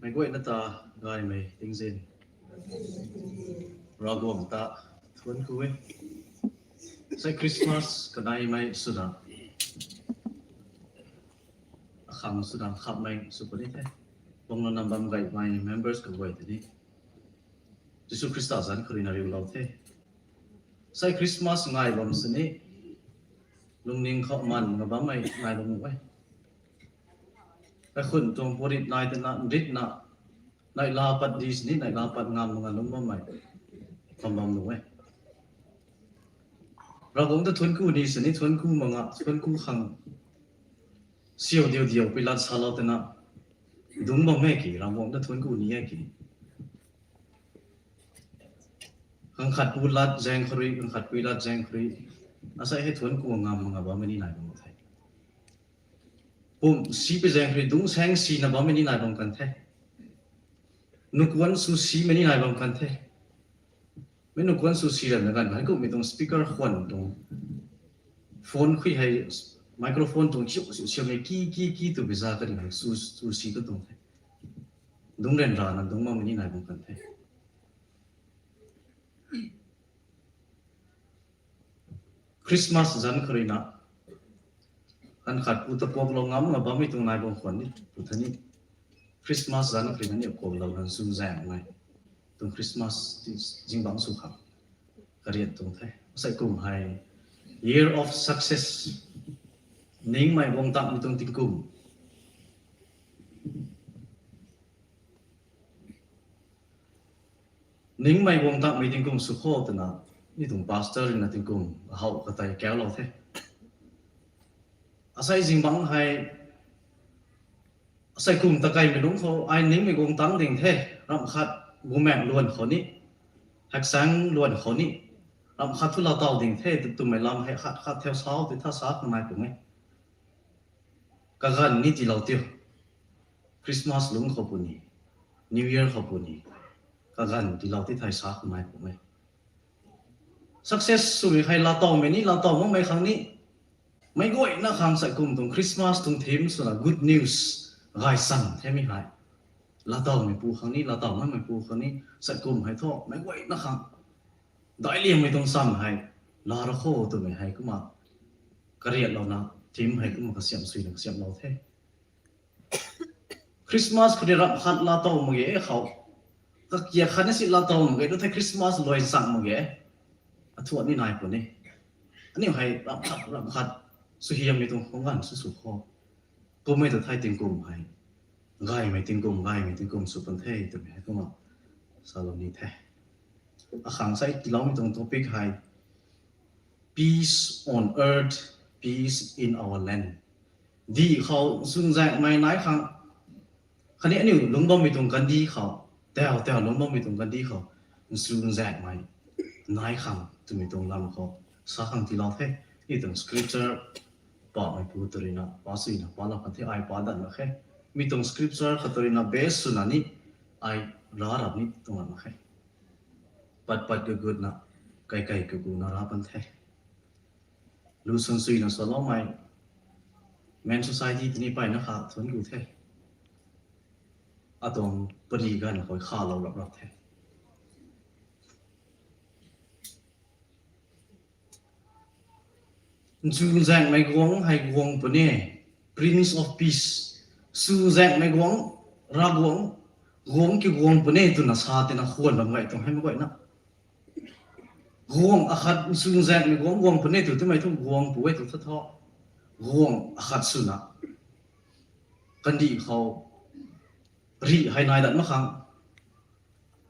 Meic guayna ta gaymei tingzin Ravguangc ta thuanc ku e. Sei Christmas kadaimei swna, akhang swna khammei sw puni the. Bangna nam bam gaymei members kaguay tei ni Jisu Khrista zanc khou rui na riulou the. Sei Christmas ngai bam sini lungning khou man nga bammei ngai bam nuh e. Kaikhun tuang puarit nai tana nritna, neihla pat di sini neihla pat ngam nga lungc bammei bam bam nuh e. Ravguangc ta thuanc ku ni sini thuanc ku mak nga, thuanc ku khang siau diu diau pui lat salou tana dungc bam e ki, Ravguangc ta thuanc ku ni e ki. Kang khat pu lat zaeng khou rui, kang khat pui lat zaeng khou rui, asei hei thuanc ku ngam nga bammei ni nai bam the. Pum si pui zaeng khou rui dungc saeng sina bammei ni nai bam kan the. Nukuan sw simei ni nai bam kan the. Mei nukuan sw si ranna ganv hei kumhmei tuang speaker khwan tuang, phone khui hei, microphone tuang chiu siu siamei ki ki ki tw bi za kani hei sw sw si tu tuang the. Dungc ryanrana dungc bammei ni nai bam kan the. Christmas zanc khou rui na, kang khat pu ta kuaklou ngam nga bammei tuang nai bam khwan ni pu the ni. Christmas zanc khou rui na ni kuaklou na nchunzaenghmei tuang Christmas ti zingbangc sw khang kariat tuang the. Asei kum hei year of success, ningmei guang takmei tuang tingkum. Ningmei guang takmei tingkum sw kho twna, ni tuang pastor rui na tingkum how katei kaulou the. Asei zingbangc hei, asei kum ta kaimei lungc khou ai ningmei guang tang ding the, ramh khat bumaengh luan khou ni, haksaeng luan khou ni, ramh khat thu laatow ding the twmei lam hei khat khat thau sau tei tha sa khang nai pung e. Kaganv ni tiilou tiu. Christmas lungc khou puni, New Year khou puni, kaganv tiilou ti thei sa khang nai pung e. Success swmei hei laatowmei ni laatow makmei khang ni, meic guayna khang sei kum tuang Christmas tuang theme swna good news gaychamv themei hei, laatowmei pu khang ni laatow makmei pu khang ni sei kum hei thu meic guayna khang daic liangmei tuang chamv hei laa ra kho twmei hei kumna kariatlouna theme hei kumna kasiamh suina kasiamhlou the. Christmas khou ni ramh khat laatow mak ge khou, kakiak khatni si laatow mak ge tu thei Christmas luai chang mak ge, athuan ni nai puni. Aniu hei ramh khat ramh khat suaihiammei tuang khang ganv sw sw kho, kummei tu thei tingkum hei gaymei tingkum, gaymei tingkum sw pun the twmei hei kumna salou ni the. Akhang sei tiiloumei tuang topic hei peace on earth, peace in our land. Dih khou nchunzaenghmei nai khang, khatni aniu lungc bammei tuang kandih khou, tau tau lungc bammei tuang kandih khou nchunzaenghmei nai khang twmei tuang lam khou sa khang tiilou the. Ni tuang scripture pameipu tw ruina pa suina palou kan the, ai pa dat mak khe. Mi tuang scripture khat tw ruina base swna ni ai ra rap ni tuang mak khe. Pat pat kagutna, kai kai kaguna ra pan the. Lu sansuina saloumei Men Society tini payna kha thuanc ku the. Atuang pari ganv khou khalou rap rap the. Nchunzaenghmei guangc hei guang puni, Prince of Peace. Nchunzaenghmei guangc, Ravguangc, guangc ki guang puni twna sa tina khwan bam gay tuang hei mak guayna. Guangc akhat nchunzaenghmei guangc guang puni tw twmei thu guang pu e tw tha tho. Guangc akhat swna kandih khou rih hei nai dat mak khang,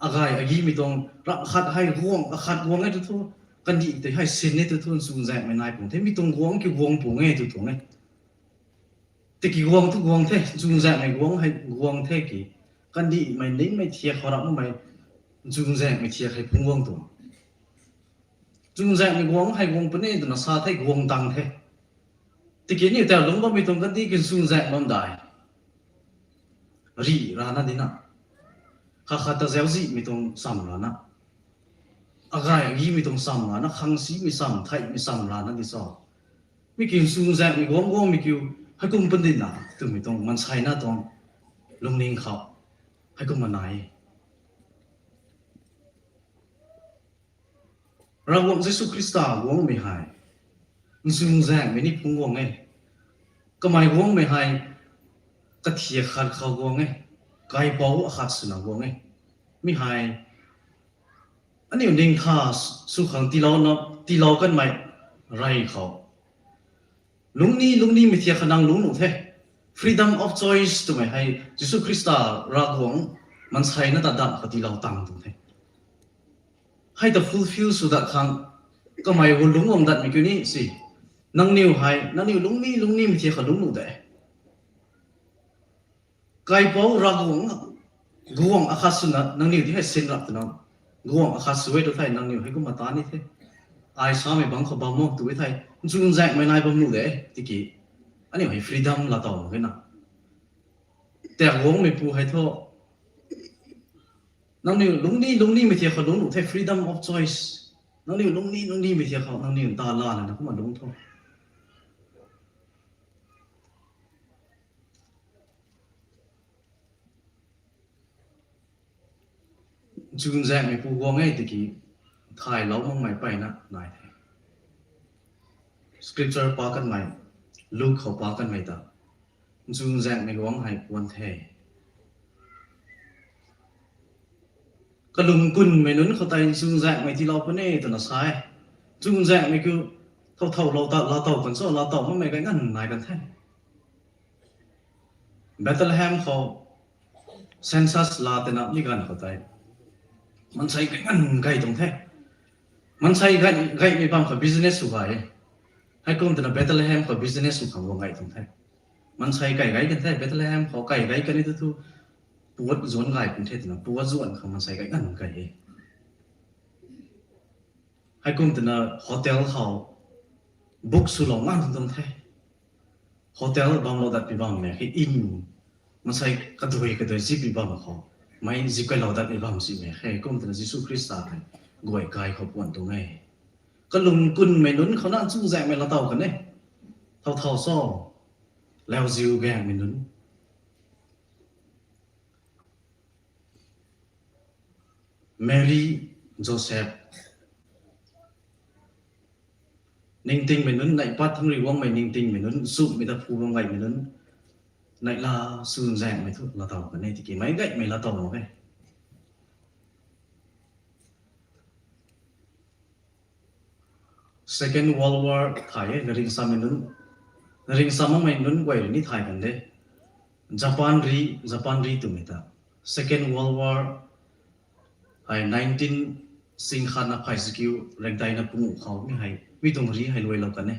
agay agimei tuang ramh khat hei guangc akhat guang e tw thu, kandih tei hei sin e tw thu nchunzaenghmei nai pung the, mi tuang guangc ki guang pung e tw tuang e. Tiki guang thu guang the, nchunzaenghmei guangc hei guang the ki, kandihmei ningmei thiak khou rap makmei nchunzaenghmei thiak hei phungc guang tuang. Nchunzaenghmei guangc hei guang puni twna sa the, guang tang the. Tiki aniu tau lungc bammei tuang kandih ki nchunzaengh bam dai. Rih rana dina, khat khat ta zauczihmei tuang chamv rana, agay agimei tuang chamv rana, khang simei chamv, theihmei chamv rana di cho. Mi kiu nchunzaenghmei guangc guangmei kiu, heikum pun dina twmei tuang maanseina tuang lungning khou heikumna nai e. Ravguangc Jisu Khrista guangmei hei nchunzaenghmei ni phungc guang e. Kamei guangmei hei kathiak khat khou guang e. Kaipouc akhat swna guang e. Mi hei aniu ningtha sw khang tiilouna, tiilou kanmei rey khou lungcni, lungcnimei thiak kha nang lungc nuh the. Freedom of choice twmei hei Jisu Khrista Ravguangc maansei na ta dat khou tiilou tang tuang the. Hei ta fulfill sw dat khang kamei gu lungc guang datmei kiu ni si. Nangniw hei, nangniw lungcni, lungcnimei thiak kha lungc nuh de. Kaipouc Ravguangc, guangc akhat swna nangniw di hei sin rap twna, guangc akhat sw e tu thei nangniw hei kumna ta ni the. Ai samei bangc khou bam mak tu e thei, nchunzaenghmei nai bam nuh de, tiki aniu hei freedom laa tow mak ge na. Tat guangmeipu hei thu, nangniw lungcni, lungcnimei thiak khou lungc nuh the, freedom of choice. Nangniw lungcni, lungcnimei thiak khou nangniw ta laa lana kumna lungc tho. Nchunzaenghmeipu guang e tiki thaylou makmei mpeyna nai the. Scripture pa kanmei, Luke khou pa kanmei ta, nchunzaenghmei guang hei puan the. Kalung kunmei nunc khou tei nchunzaenghmei tiilou puni twna sa e. Nchunzaenghmei kiu thow thow lou ta, laa tow kan cho, laa tow makmei kai nganv nai kan the. Bethlehem khou census laa tina mi ganv khou tei maansei kai nganv kai tuang the. Maansei kai, kaimei bam khou business sw gay e. Heikum twna Bethlehem khou business sw khang guang gay tuang the. Maansei kai gay kan the, Bethlehem khou kai gay kan e tu thu, puat zuanc gay pun the twna puat zuanc khang maansei kai nganv kai e. Heikum twna hotel khou book swlou nganv tuang the. Hotel bamlou dat pi bammei khe, inn, maansei kadui kadui zip pi bam khou, mei zip kailou dat pi bam simei khe. Kum twna Jisu Khrista hei guay kai khou puan tuang e. Kalung kunmei nunc khou na nchunzaenghmei laa tow kan e. Thow thow cho, lauziu gaengmei nunc, Mary, Joseph, ningtingmei nunc, neih pat thangc rui guangmei ningtingmei nunc, nchumhmei ta phu bam gaymei nunc, neihla nchunzaenghmei thu laa tow kan e, tiki meic gaymei laa tow mak e. Second World War thay e, na ringsammei nunc, na ringsammei nunc guay rui ni thay kan de. Japan ri, Japan ri twmei ta Second World War hei nineteen singkhatna phay sikiu rekdaina punguh khou mi hei, mi tuang ri hei luailou kan e.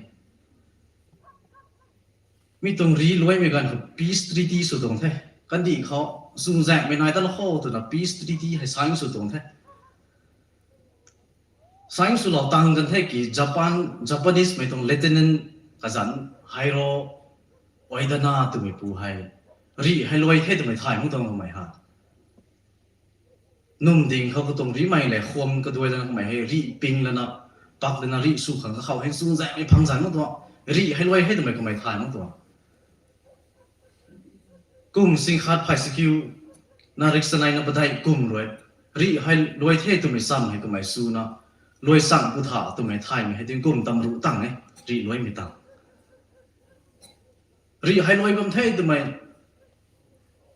Mi tuang ri luaimei ganv khou peace treaty sw tuang the. Kandih khou nchunzaenghmei nai ta lou khou twna peace treaty hei sign sw tuang the. Sign swlou tang kan the ki Japan, Japanesemei tuang lieutenant kazanc Hiroo Oedana twmeipu hei rih hei luai the twmei thay mak tuang kamei ha. Num ding khou katuang rimei le khwam kaduai lana kamei hei rih ping lana, pak lana rih sw khang kakhou hei nchunzaenghmei phang zan mak tuang, rih hei luai the twmei kamei thay mak tuang. Kum singkhat phay sikiu na riksaneina padeih kum rui rih hei luai the twmei cham hei kamei swna luai chang pu tha twmei thaymei hei tingkum tamruh tang e, rih luaimei tang. Rih hei luai bam the twmei,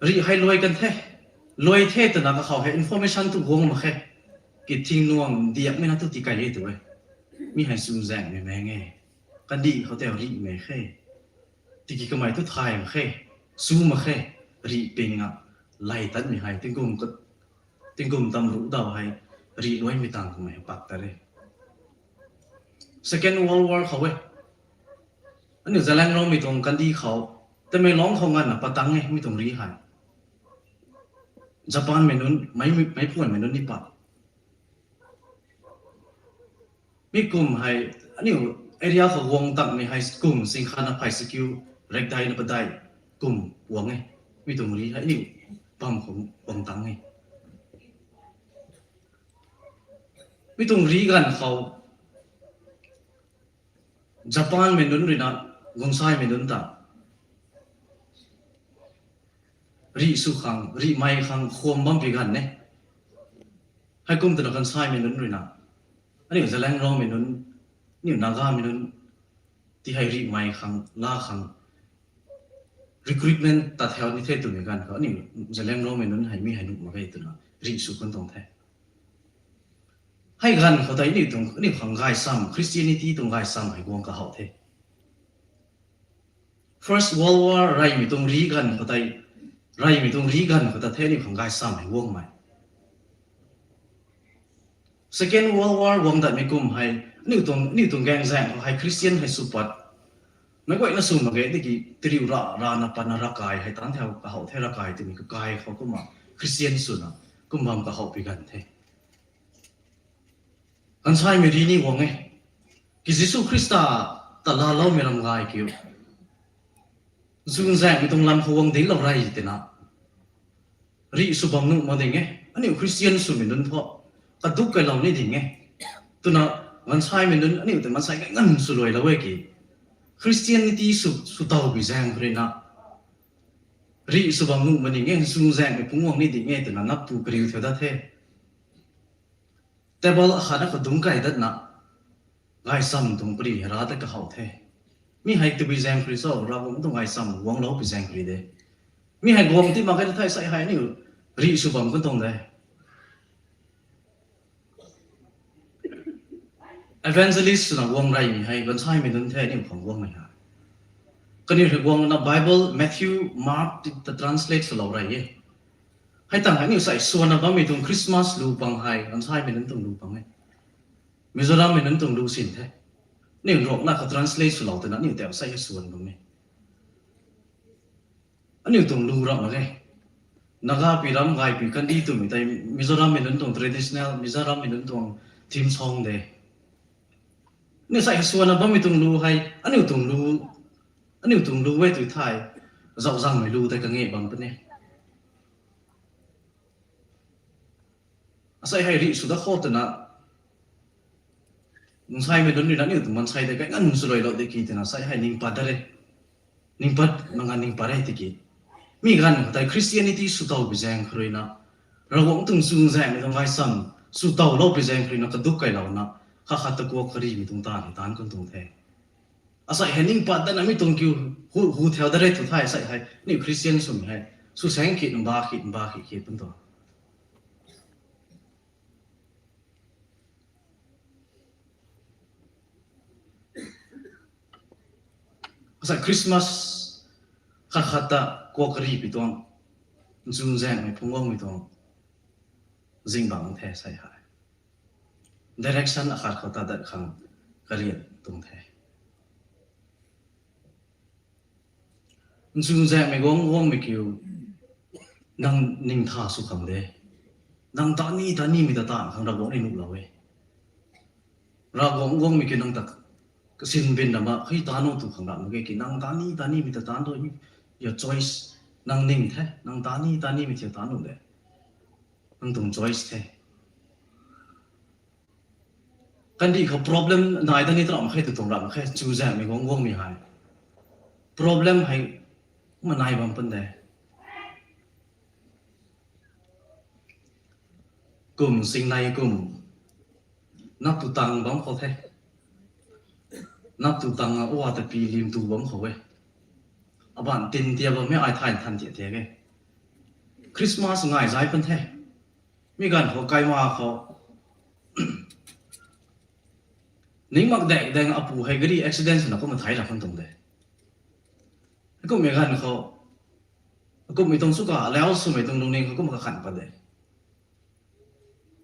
rih hei luai kan the, luai the twna kakhou hei information tu guang mak khe, ki thingnuang diakmei na tu tikai e tu e. Mi hei nchunzaenghmei meng e, kandih khou tei rihmei khe, tiki kamei tu thay mak khe, sw mak khe, rih ping a lay tatmei hei tingkum, tingkum tamruh daw hei rih luaimei tang kamei hei pak ta re. Second World War khou e, aniu Zeliangrongmei tuang kandih khou, Tamenglong khou nganvna pat tang e mi tuang ri hei. Japanmei nunc, mei, meicpuanmei nunc ni pat. Mi kum hei, aniu area khou guang tangmei hei kum singkhatna phay sikiu rekdaina padeih kum guang e. Mi tuang ri hei aniu bam khou guang tang e. Mi tuang ri ganv khou Japanmei nunc ruina guangsaimei nunc ta rih sw khang, rihmei khang khwam bam pi ganv e. Heikum twna guangsaimei nunc ruina Aniu Zeliangrongmei nunc, aniu Nagamei nunc, ti hei rihmei khang, la khang, recruitment ta thau ni the twmei ganv khou, aniu Zeliangrongmei nunc hei mi hei nuh mak ge twna rih sw kan tuang the. Hei ganv khou tei aniu tuang, aniu khang gaychamv, Christianity tuang gaychamv hei guang kahow the. First World War reymei tuang rih ganv khou tei, reymei tuang rih ganv khou ta the aniu khang gaychamv hei guangmei. Second World War guang datmei kum hei, aniu tuang, aniu tuang gaengzaeng khou hei Christian hei sw pat, meic guayna sw mak ge tiki tiriu ra, rana patna ravkai hei tan thau kahow the, ravkai twmei kakai khou kumna Christian swna kum bam kahowpui ganv the. Gansaimei rih ni guang e. Ki Jisu Khrista ta laaloumei ram gay kiu, chuzaenghmei tuang lam khou guang dinclou rey tina, rih sw bam nuh mak ding e. Aniu Christian swmei nunc thu kaduk kailou ni ding e. Twna gansaimei nunc aniu ta maansei kai nganv swluailou e ki, Christianity sw, sw towpui zaeng khou ruina rih sw bam nuh mak ding e, chuzaenghmei phungc guang ni ding e twna nappu kariu thau dat the. Table akhatna khou dungc kai datna, gaychamv tuang pari hei ra ta kahow the. Mi hei tabui zaeng khou rui cho, Ravguangc tuang gaychamv guangloupui zaeng khou rui de. Mi hei guang ti mak ge thei sei hei aniu rih sw bam kan tuang de. Evangelist swna guang reymei hei gansaimei nunc the aniu khang guangmei hei. Kaniw hei guangna Bible, Matthew, Mark ta translate swlou rey e. Hei tang hei aniu sei swanna bammei tuang Christmas lu pang hei gansaimei nunc tuang lu pang e. Mizorammei nunc tuang lu sin the. Aniu ruangna khou translate swlou twna aniu tau sei hei swan bam e. Aniu tuang lu ramh mak ge. Naga pui ram, gay pui kandi twmei tei Mizorammei nunc tuang traditional, Mizorammei nunc tuang theme song de. Aniu sei hei swanna bammei tuang lu hei, aniu tuang lu, aniu tuang lu e tw thei, zauczangmei lu tei kange bam puni. Asei hei rih sw dat khou twna, gansaimei nunc ruina aniu tuang maansei tei kai nganv swluailou de ki twna sei hei ning pat dat re. Ning pat, mangan ning pat re tiki, mi ganv khou tei Christianity sw towpui zaeng khou ruina, Ravguangc tuang chuzaenghmei tuang gaychamv sw towloupui zaeng khou ruina kaduk kailouna, khat khat ta kuak karihmei tuang taanv hei taanc kan tuang the. Asei hei ning pat datna mi tuang kiu hu, hu thau dat re tw thei sei hei aniu Christian swmei hei sw saeng khit, mba khit, mba khit khit pun tuang. Asei Christmas khat khat ta kuak karihpui tuang, chuzaenghmei phungc guangmei tuang zingbangc the sei hei. Direction akhat khou ta dat khang karian tuang the. Chuzaenghmei guang guangmei kiu, nang ningtha sw khang de. Nang tani tanimei ta taanv khang Ravguangc ni nuhlou e. Ravguangc guangmei kiu nang ta kasin bin na ma hei taanv nuh tu khang ram mak ge ki, nang tani tanimei ta taanv tu, your choice, nang ning the, nang tani tanimei thiu taanv nuh de. Nang tuang choice the. Kandih khou problem nai dat ni ta ram khe tu tuang ram khe, chuzaenghmei guang guangmei hei. Problem hei kumna nai bam pun de. Kum singnei kum, nap tu tang bam khou the. Nap tu tang a, uwa ta pi lim tu bam khou e. Aban tin tia bammei ai thay than tia tia e. Christmas ngai zai pun the. Mi ganv khou kaima khou ning mak dek deng apu hei gari accident swna kumna thei ra kan tuang de. Kummei ganv khou, kummei tuang sw ka, alau swmei tuang lungning khou kumna kakhan pat de.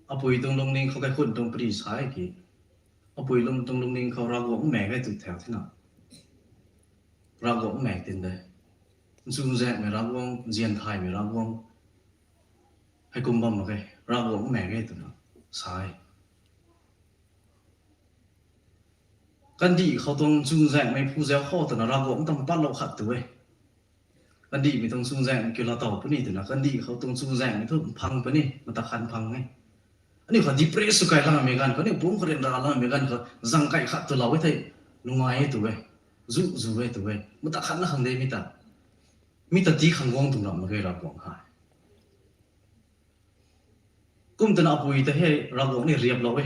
Apui tuang lungning khou kaikhun tuang pari sa e ki, apui lung tuang lungning khou Ravguangc mak ge tu thau thina, Ravguangc mak tin de. Chuzaenghmei Ravguangc, zianthaymei Ravguangc, heikum bam mak ge, Ravguangc mak ge twna sa e. Kandih khou tuang chuzaenghmei phu zau khou twna Ravguangc tam patlou khat tu e. Kandihmei tuang chuzaenghmei kiu laa tow puni twna kandih khou tuang chuzaenghmei thu mphang puni, mata khat mphang e. Aniu kha depress sw kai lanmei ganv khou, aniu pumc khou ryanra lanmei ganv khou zang kai khat twlou e thei, nungai e tu e, zu zu e tu e, mata khat na khang de mi ta, mi ta ti khang guang tuang ram mak ge Ravguangc hei. Kum twna apui ta hei Ravguangc ni riaplou e.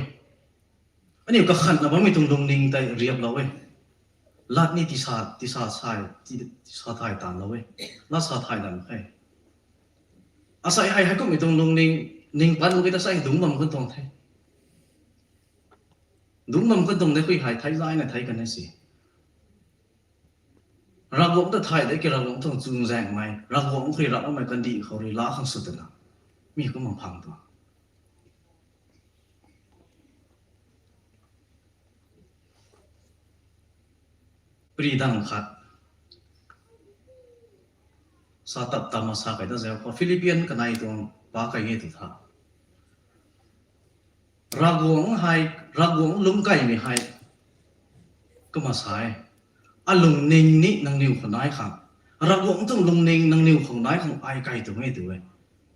Aniu kakhanna bammei tuang lungning tei riaplou e. Lat ni tisa, tisa sa, ti, tisa thay tanlou e. Lat sa thay dan the. Asei hei, heikumhmei tuang lungning, ning pat mak e ta asei dungc bam kan tuang the. Dungc bam kan tuang de, hui hei thei zayna thei kan e si. Ravguangc ta thay de ki Ravguangc tuang chuzaenghmei, Ravguangc khou rui rap makmei kandih khou rui laa khang sw twna. Mi kumna phang tuang. Pary dang khat. Sa tap tap ma sa kai ta zau khou Philippian kanei tuang pa kai e tu tha. Ravguangc hei, Ravguangc lungc kaimei hei. Kumna sa e. Alungning ni nangniw khou nai khang. Ravguangc tuang lungning nangniw khou nai khang ai kai tuang e tu e.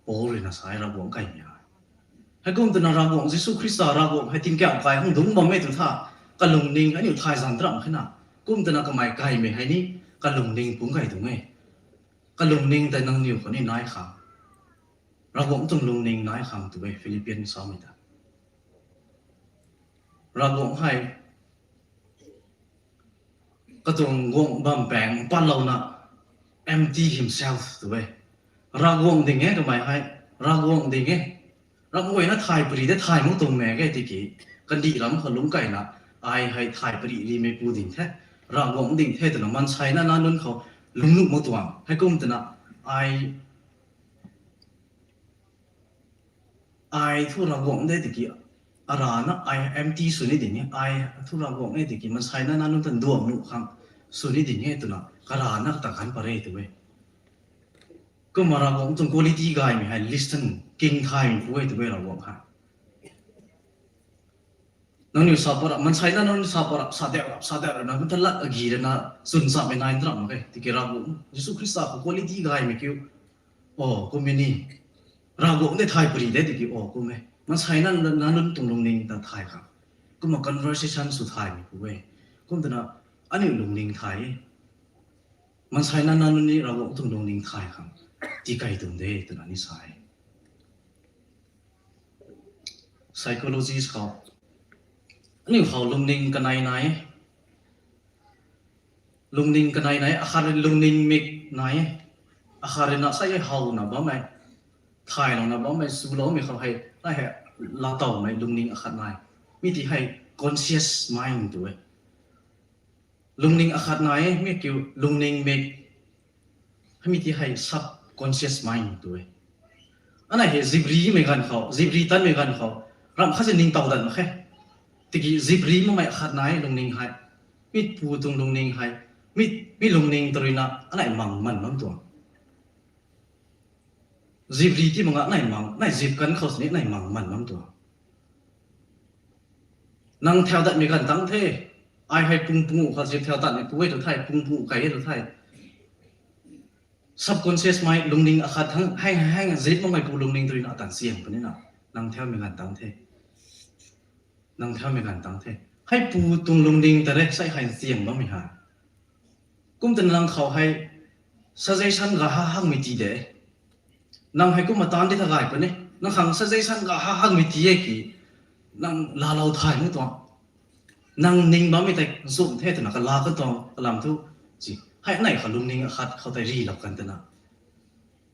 Paul rui na sa e Ravguangc kaimei hei. Heikum twna Ravguangc Jisu Khrista Ravguangc hei tingkauh kai hang dungc bam e tu tha. Kalungning aniu thay zan tram khe na. Kum twna kamei kaimei hei ni kalungning pungc kai tuang e. Kalungning tei nangniw khou ni nai khang. Ravguangc tuang lungning nai khang tu e Philippian samei ta. Ravguangc hei katuang guang bam paeng patlouna empty himself tu e. Ravguangc ding e kamei hei, Ravguangc ding e. Ram guayna thay pary de thay mak tuang mak ge tiki, kandih lam khou lungc kaina, ai hei thay pary rimeipu ding the, Ravguangc ding the twna maanseina nac nunc khou lungnuh mak tuang. Heikum twna ai Ai thu Ravguangc de tiki, arana ai empty sw ni ding e, ai thu Ravguangc e tiki, maanseina nac nunc ta nduang nuh khang sw ni ding e twna, karana ta kan pat re tu e. Kumna Ravguangc tuang quality gaymei hei listen, king thaymei pu e tu e Ravguangc hei. Nangniw sa pat rap, maanseina nangniw sa pat rap, sa dat rap, sa dat rap na, kumta lat agi rana, chwn chammei nai nrap mak e, tiki Ravguangc, Jisu Khrista khou quality gaymei kiu. O, kummei ni. Ravguangc de thay pary de tiki, o, kum e. Maanseina nac nunc tuang lungning ta thay khang. Kumna conversation sw thaymei pu e. Kum twna, aniu lungning thay e. Maanseina nac nunc ni Ravguangc tuang lungning thay khang. Tii key tuang de, twna ni sa e. Psychologist khou. Aniu khou lungning kanei nai e. Lungning kanei nai e, akhat rui lungning mik nai e. Akhat rui na sa e howna bammei. Thaylouna bammei, swloumei khou hei, nai hei, laatowmei lungning akhat nai. Mi ti hei conscious mind tu e. Lungning akhat nai e, mi kiu lungning mik. Hei mi ti hei subconscious mind tu e. Anei hei ziprimei ganv khou, zipri tanmei ganv khou, ramh khat si ningtow dat mak khe. Tiki zipri makmei akhat nai e lungning hei. Mi pu tuang lungning hei. Mi, mi lungning ta rui na, anei mang man bam tuang. Zipri ti mak nga anei mang, anei zip kan khou sini anei mang man bam tuang. Nang thau datmei ganv tang the, ai hei pung pung khou zip thau datmei pu e tu thei, pung pung key e tu thei. Subconscious mind lungning akhat thang, hei, hei, hei, zip makmei pu lungning tu rui na atan siang puni na, nang thaumei ganv tang the. Nang thaumei ganv tang the. Hei pu tuang lungning ta re, sei hei siang bammei ha. Kum twna nang khou hei suggestion ga ha hangmei ti de. Nang hei kumna taanc di tha gay puni. Nang khang suggestion ga ha hangmei ti e ki. Nang laalou thay mu tuang. Nang ning bammei tei nchumh the twna kala kan tuang kalam thu. Si, hei anei khou lungning akhat khou tei rilou kan twna.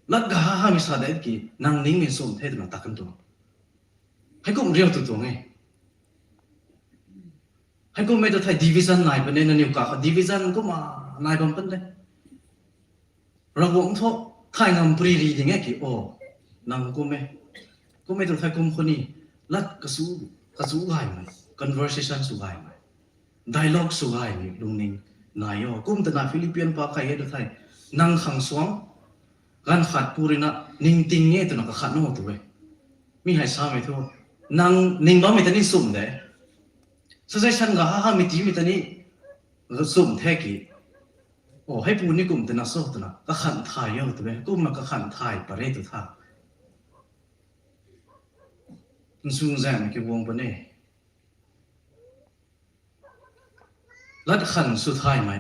Lat ga ha hangmei sa de ki, nang ningmei nchumh the twna ta kan tuang. Heikum riu tu tuang e. Heikummei tu thei division nai puni, nangniw ka khou division kumna nai bam pun de. Ravguangc thu thay ngam pary ri ding e ki, o, nang kum e. Kummei tu thei kum khou ni, lat kachu, kachu gaymei, conversation sw gaymei, dialogue sw gaymei lungning nai o. Kum twna Philippian pa key e tu thei, nang khang suang, ganv khat pu rui na, ningting e twna kakhat nu tu e. Mi hei samei thu, nang ning bammei ta ni nchumh de. Suggestion ga ha hangmei tiimei ta ni nchumh the ki. O, hei pu ni kum twna so twna, kakhan thay o tu e, kumna kakhan thay pat re tu tha. Nchumh zaeng ki guang puni. Lat khan sw thaymei,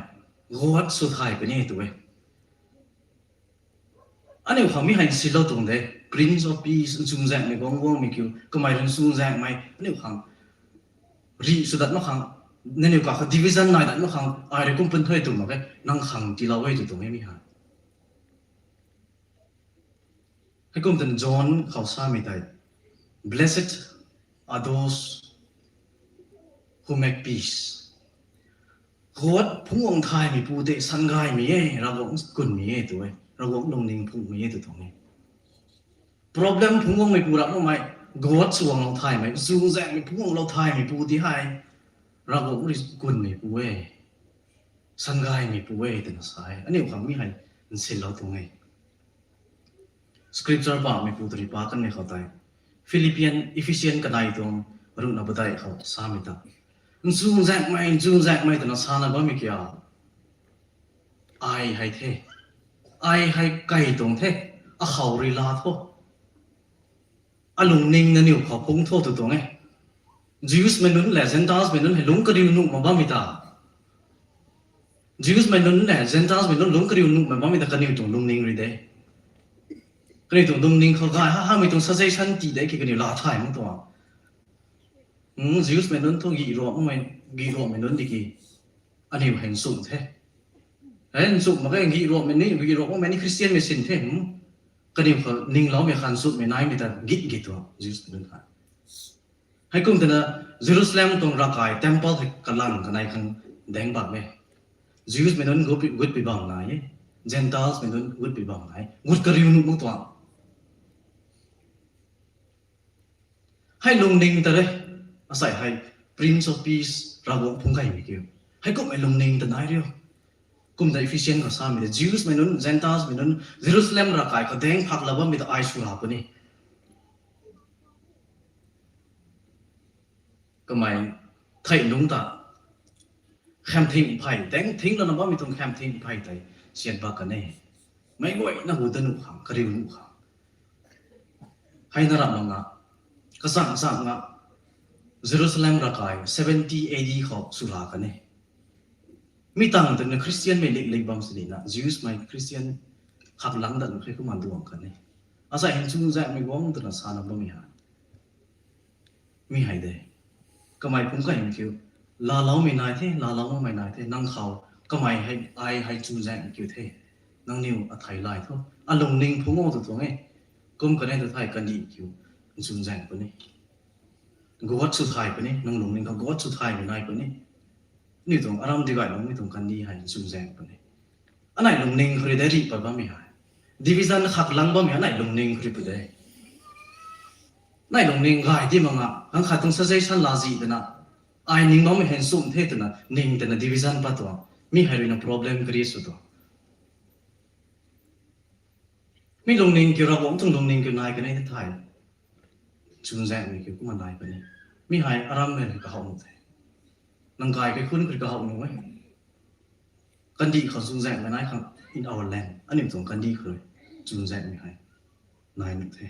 guat sw thay puni tu e. Aniu khang mi hei silou tuang de, Prince of Peace, nchumh zaengmei guang guangmei kiu, kamei rui nchumh zaengmei, aniu khang. rih sw dat mak khang, nangniw ka kha division nai dat mak khang, ai rui kum pun the tw mak e, nang khang tiilou e tw tuang e mi hei. Heikum twna John khou samei tei, Blessed are those who make peace. Guat phungc guang thaymeipu tei sangaymei e, Ravguangc kunmei e tw e, Ravguangc lungning phungmei e tw tuang e. Problem phungc guangmeipu rap makmei, guat sw guanglou thaymei, chuzaenghmei phungc guanglou thaymeipu tei hei Ravguangc rui kunmeipu e, sangaymeipu e twna sa e. Aniu khang mi hei nsinlou tuang e. Scripture pameipu tari pa kanmei khou tei, Philippian, Ephesian kanei tuang ruhna padeih khou samei ta, chuzaenghmei, chuzaenghmei twna sana bammei kiu, ai hei the, ai hei kai tuang the, akhou rui laa tho, alungning nangniw khou phungc tho tw tuang e. Jews mei nunc lev Gentiles mei nunc hei lungc kariu nuh mak bammei ta, Jews mei nunc lev Gentiles mei nunc lungc kariu nuh mak bammei ta kaniw tuang lungning rui de. Kaniw tuang lungning khou gay ha hamei tuang suggestion ti de ki kaniw laa thay mak tuang. Jews mei nunc thu gihruakmei, gihruakmei nunc di ki, aniw hei nchumh the, hei nchumh mak ge, gihruakmei ni, gihruakmei ni Christian mei sin the. Kaniw khou ningloumei khan nchumhmei naimei ta git git tuang Jews mei nunc hei. Heikum twna Jerusalem tuang ravkai temple hei kalang kanei khang daeng bam e. Jews mei nunc gut pui bam nai e, Gentiles mei nunc gut pui bam nai, gut kariu nuh mak tuang. Hei lungning ta re, asei hei Prince of Peace, Ravguangc phungc gaymei kiu. Heikummei lungning ta nai riu. Kum ta Ephesian khou samei ta, Jews mei nunc, Gentiles mei nunc, Jerusalem ravkai khou daeng phaklou bammei ta ai swra puni. Kamei thei nungc ta khamthing phey, daeng thinglouna bammei tuang khamthing phey tei sian bak kan e. Meic guayna hu ta nuh khang, kariu nuh khang. Hei na ramh mak nga, kachang chang nga, Jerusalem ravkai seventy A D khou swra kan e. Mi tang twna Christian mei lik lik bam sini na, Jews mei Christian khaklang dat mak khe kumna duang kan e. Asei hei chuzaenghmei guangc twna sana bammei hei mi hei de. Kamei phungc gaymei kiu, laaloumei nai the, laalou makmei nai the, nang khou kamei hei, ai hei chuzaenghmei kiu the. Nangniw athei lay tho, alungning phungc o tw tuang e. Kum kan e tw thei kandih kiu, chuzaeng puni. Guat sw thay puni, nang lungning khou guat sw thaymei nai puni. Aniu tuang aram di gay lungmei tuang kandih hei chuzaeng puni. Anei lungning khou rui de rih pat bammei hei. Division khaklang bammei anei lungning khou rui pu de. Anei lungning gay di mak nga, ganv khat tuang suggestion laa zih twna, ai ning bammei hei nchumh the twna ning twna division pat tuang. Mi hei ruina problem create sw tuang. Mi lungning kiu Ravguangc tuang lungning kiu nai kan e thei, chuzaenghmei kiu kumna nai puni. Mi hei arammei rui kahow nuh the. Nang gay kaikhunc khou rui kahow nuh e. Kandih khou chuzaenghmei nai khang in our land, aniu tuang kandih khou rui chuzaenghmei hei nai nuh the.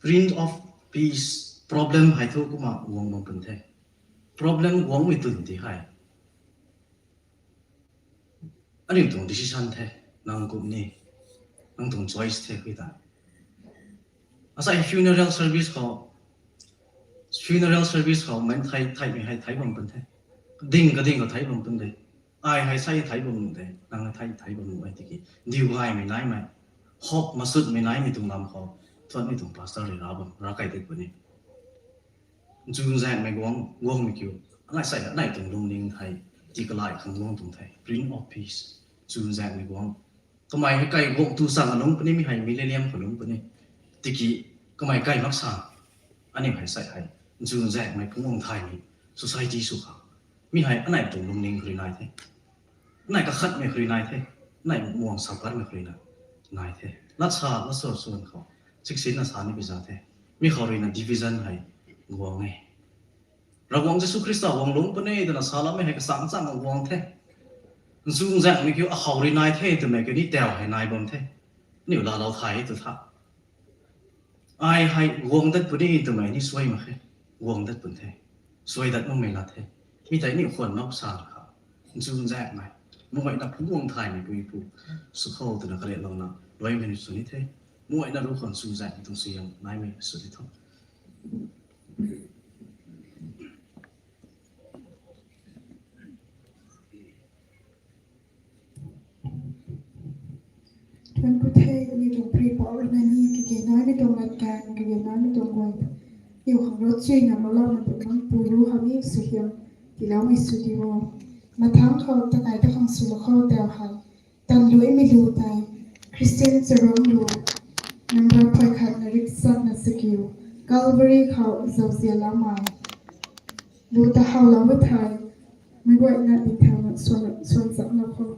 Prince of Peace, problem hei thu kumna guang bam pun the. Problem guangmei twn ti hei aniu tuang decision the, nang kum ni, nang tuang choice the khui ta. Asei funeral service khou, funeral service khou mei thei, theimei hei thei bam pun the. Ding kading khou thei bam pun de. Ai hei sei thei bam nuh de, nang hei thei, thei bam nuh e tiki, diu gaymei naimei, hope masutmei naimei tuang lam khou, thuanmei tuang pastor rui ra bam, ra kai tat puni. Chuzaenghmei guang, guangmei kiu, anei sei, anei tuang lungning thei, tii kalai khang guang tuang the, Prince of Peace, chuzaenghmei guang. Kamei hei kai guang tu chang lungc puni, mi hei millennium khou lungc puni. Tiki, kamei kai mak sa, aniu hei sei hei, chuzaenghmei phungc guang thaymei society sw khang. Mi hei anei tuang lungning khou rui nai the. Anei kakhatmei khou rui nai the. Anei muang saparmei khou rui na nai the. Lat sa, lat sa swan khou, siksinna sa ni pi za the. Mi khou ruina division hei guang e. Ravguangc Jisu Khrista guang lungc puni twna saloumei hei kachang chang guang the. Chuzaenghmei kiu akhou rui nai the twmei kiu ni tau hei nai bam the. Aniu laalou thay e tw tha. Ai hei guang dat puni twmei ni suai mak khe. Guang dat pun the. Suai dat makmei lat the. Mi tei ni khwan mak sa kha. Chuzaenghmei. Muayna phuguang thaymei pui pu sw khou twna kariaklouna luaimei ni sw ni the. Muayna ruc khang sw zaymei tuang suaihiam naimei sw ni tho. Thuanc ku the, ni tuang prepare na ni kage naimei tuang latkaeng, kage naimei tuang guay. Iu khang rot chuina maloumei tuang nang pu lu hami suaihiam tiiloumei sw di o. Mathangc khou takai ta khang sw khou tau hei, tanluaimei lu tei, Christian Charuanglu, number phay khat na rikchat na sakiu, Calvary khou zauzianloumei. Lu ta howlou e thei, meic guayna di thauna suan, suan chakna khou.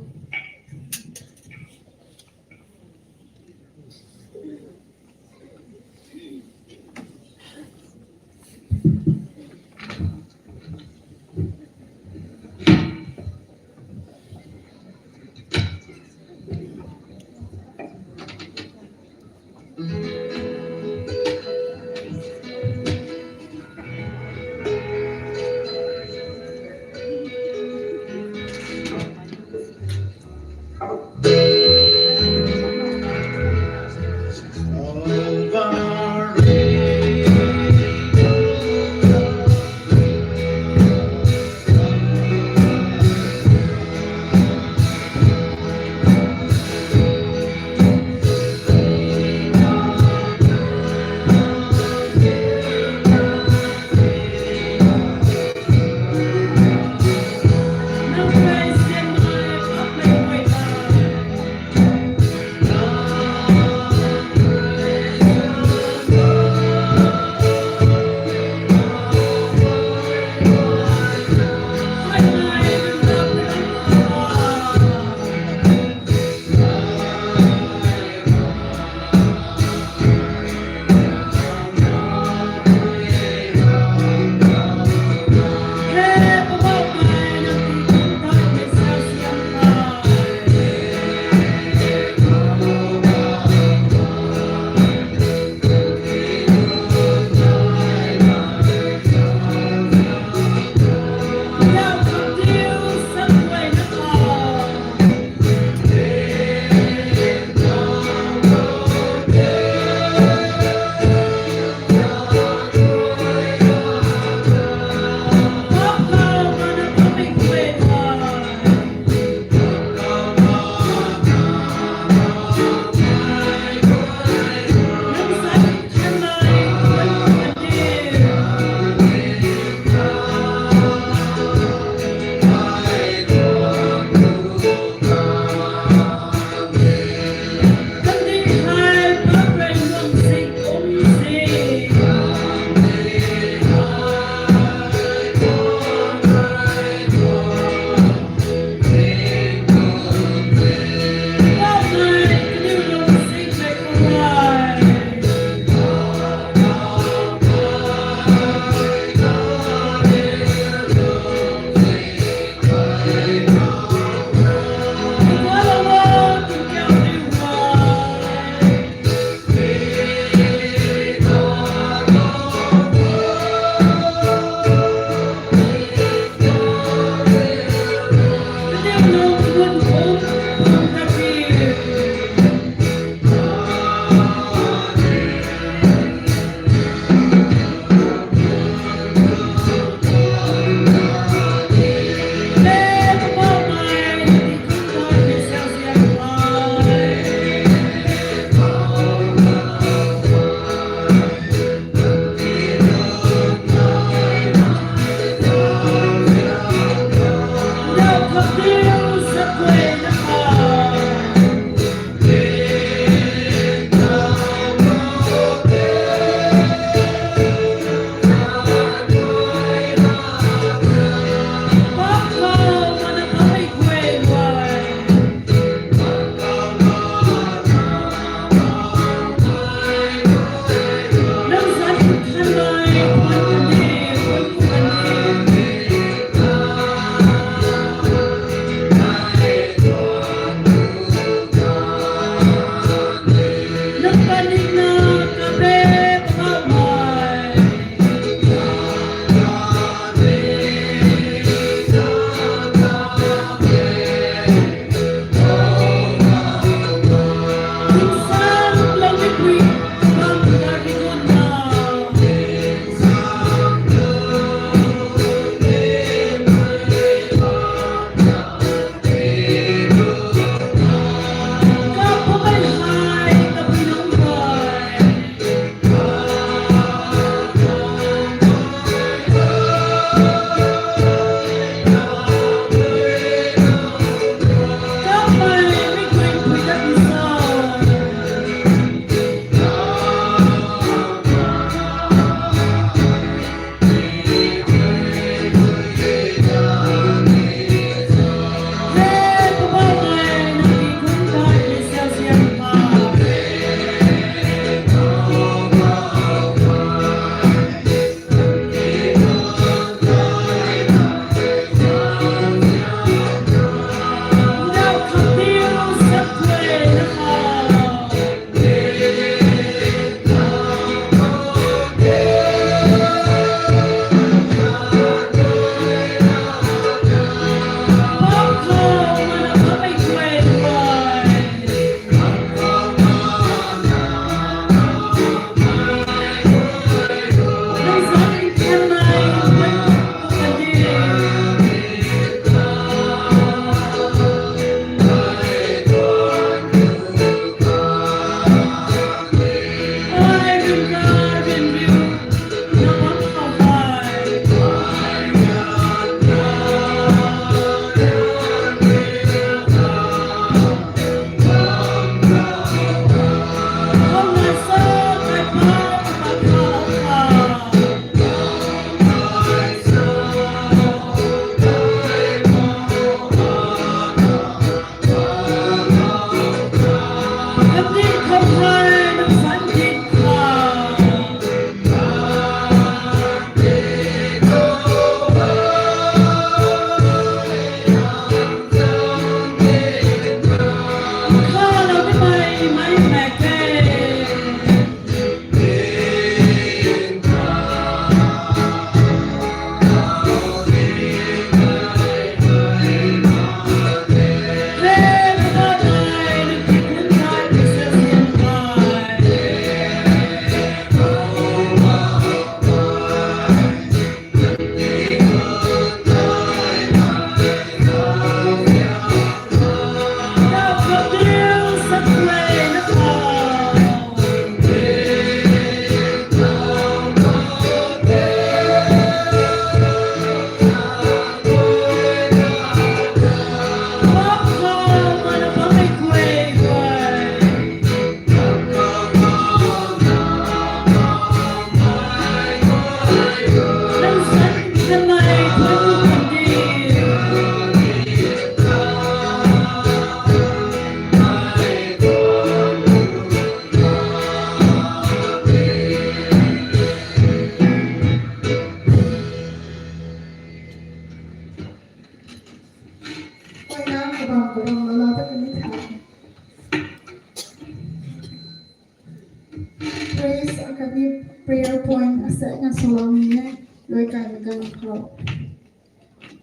Praise akhatni prayer point asaekna swlou ni e, luai kaimei ganv khou.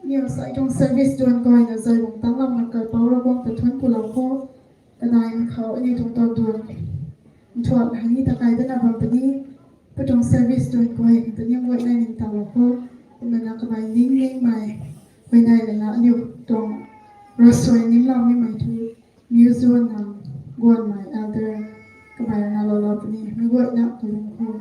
Aniw sai tuang service duan guayna zai bang tanglam na kalpou Ravguangc ta thuanc kulou kho. Kanai khou aniw tuang taw duan nthuan hei ni takai dana bam puni. Pu tuang service duan guay ta nim guayna ning tawlou kho. Kumna na kamei ning ningmei huayney lana aniw tuang ravsuai nimlou nimei thu Museum na guanmei elder kamei rana lolo puni mei guayna kalung kho.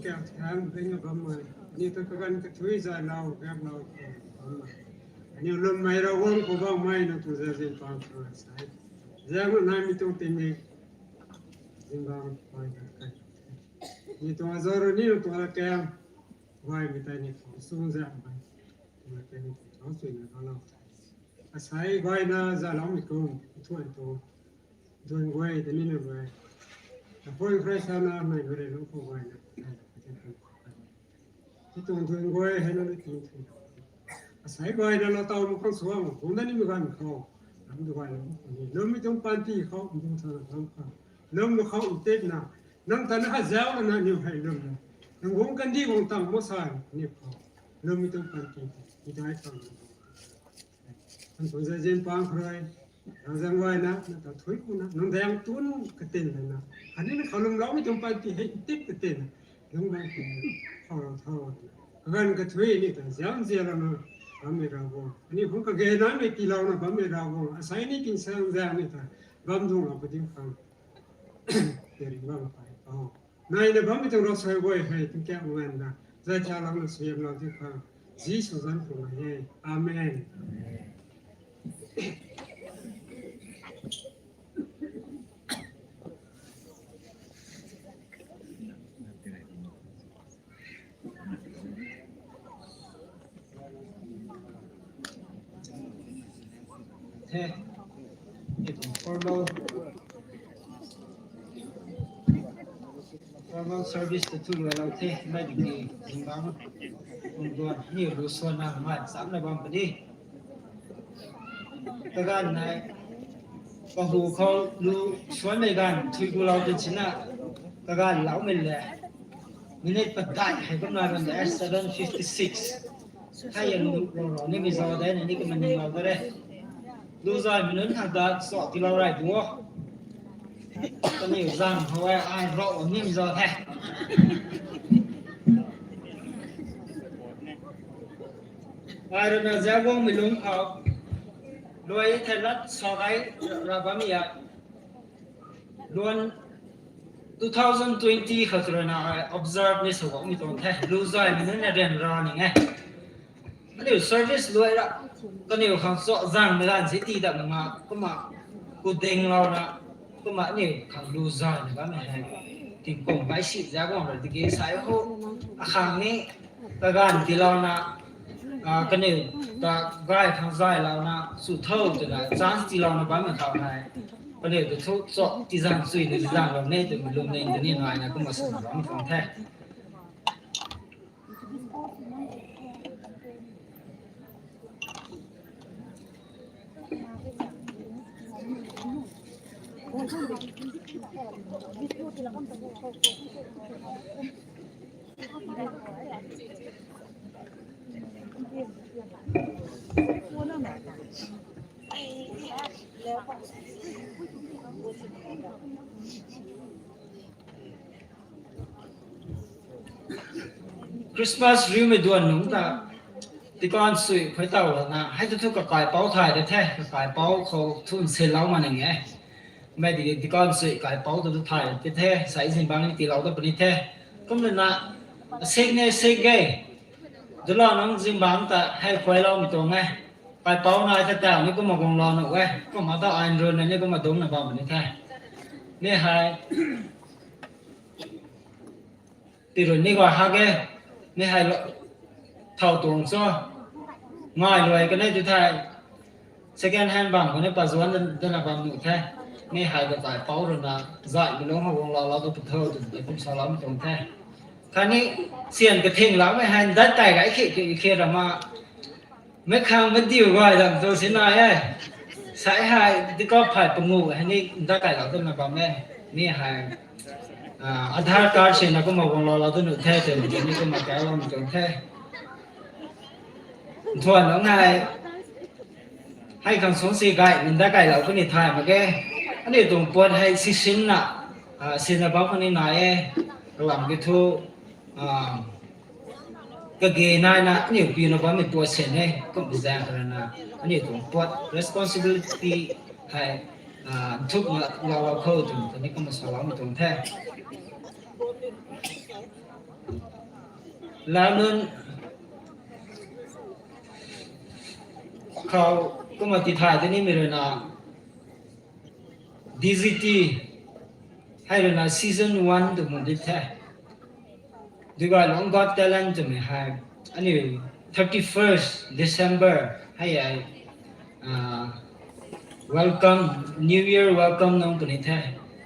Kang thang ring a bam mai. Ni tu kagan kathui zai lau gap lau khe bam mai. Ani lum mai rau wang ko bam mai na tu zazin pang tu sai. Zang na mi tu tin ni. Zin bang mai na kai. Ni tu azor ni tu ala kang. Wai mi tai ni khou sung zang mai. Tu ala kang ni khou sui na ka lau. Asai guayna zaloumei tuang thuan tuang duan guay tei ni na guay. Apoi Khrista na mei guay rui lungc khou guayna. Ti tuang duan guay hei na ni tuang thu. Asai guayna lou taw mu khang suang kum na ni mi ganv khou. Ram du guay lungc khou ni lwmmei tuang panty khou mbu thang ram khou lwm khou ntip na. Nang ta na kha zau na niw hei lwm na. Nang guang kandi guang tang mo sa ni khou. Lwmmei tuang panty ti dai khang. Nang tuang zazin pang khrui, nang zang guayna, nang ta thui kuna, nang dang tun katin na, khatni na khalum loumei tuang panty hei tip katin na, lung bang katin, khou rau thau na. Kagan kathui ni ta ziam ziam na, bammei Ravguangc. Ani hung kage na mei tiilou na bammei Ravguangc. Asai ni king sang zang ni ta, bam dung lou pa ding khang. Tering bam pai. Oh. Nai na bammei tuang ravsuai guay hei tingkauh nganvna zai thau lou na suaihiamlou diu khang Jisu zanc khou nai e. Amen. The, formal, formal service ta thu luailou the, mei tiki zingbangc, kum duan ni lu suan na mai chamna bam puni. Kaganv nai, kahu khou lu suanmei ganv thui gulou tin sina, kaganv loumei le. Minute padeih hei kumna bam de, seven fifty six. Thei ya lu rou rou nimei zau de, na ni kumna ning lou de re. Lu zaymei nunc khang ta so tiilou rai tu o. Kaniw zang khou e, ai rou nimei zau the. Ai rui na Zauguangmei lungc khou luai the lat sa kai ra bammei a. Luan two thousand twenty khat rui na ai observe ni sa guangmei tuang the. Lu zaymei nunc na ryan ra ning e. Aniu service luai ra, kaniw khang cho zangmei ganv si tii dat na nga, kumna, kudinglouna, kumna aniu khang lu zaymei ganv hei, tingkum baihsi Zauguangc ra tiki sai khou, akhang ni, kaganv tiilouna, kaniw ta gay khang zaylouna sw tho twna chance tiilouna bammei khou hei, kaniw ta thu cho tizang sui ni tizang lou ne twmei lwmning tei ni naina kumna sa bammei tuang the. Christmas riumei duan nungc ta, tikan sui khou taw lana hei tu thu kakaipouc thay de the, kakaipouc khou thu nsilou ma ning e. Mei tiki tikan sui kaipouc tu tu thay ti the, sai zingbangc ni tiilou ta puni the. Kumna na, sik ne sik ge, dula nungc zingbangc ta hei khuayloumei tuang e. Kaipouc nai ta taw ni kumna guanglou nuh e, kumna ta ain run na ni kumna dungcna bam puni the. Mi hei tirun ni gay hak e, mi hei thow tuang cho, ngai luai kanei tu thei, second hand bam khou ni pazuan dana bam nuh the, mi hei kakaipouc rui na, zaihmei lungc khou guangloulou tu pu tho twmei tei kum saloumei tuang the. Khatni, syan kathingloumei hei ndat kai gay khe khe rama, meic khang madiu gay dam tu si nai e. Sai hei dika phay pangu hei ni ndat kailou twna bam e. Mi hei Aadhaar card sina kumna guangloulou tu nuh the twmei tei ni kumna kaloumei tuang the. Nthuan nunc hei, hei khang sung si gay ndat kailou kuni thay mak ge. Aniu tuang puat hei sisinna, sina bam khou ni nai e. Kalam ki thu, kage naina aniu piuna bammei puat syan e, kum zaeng khou rui na, aniu tuang puat responsibility hei nthukna loulou kho twmei tei ni kumna saloumei tuang the. Lau nunc khou kumna tithay tei nimei rui na, D G T hei rui na season one tw mun di the. Duigaylong Got Talent twmei hei aniu thirty-first December hei ai welcome, New Year welcome nung puni the.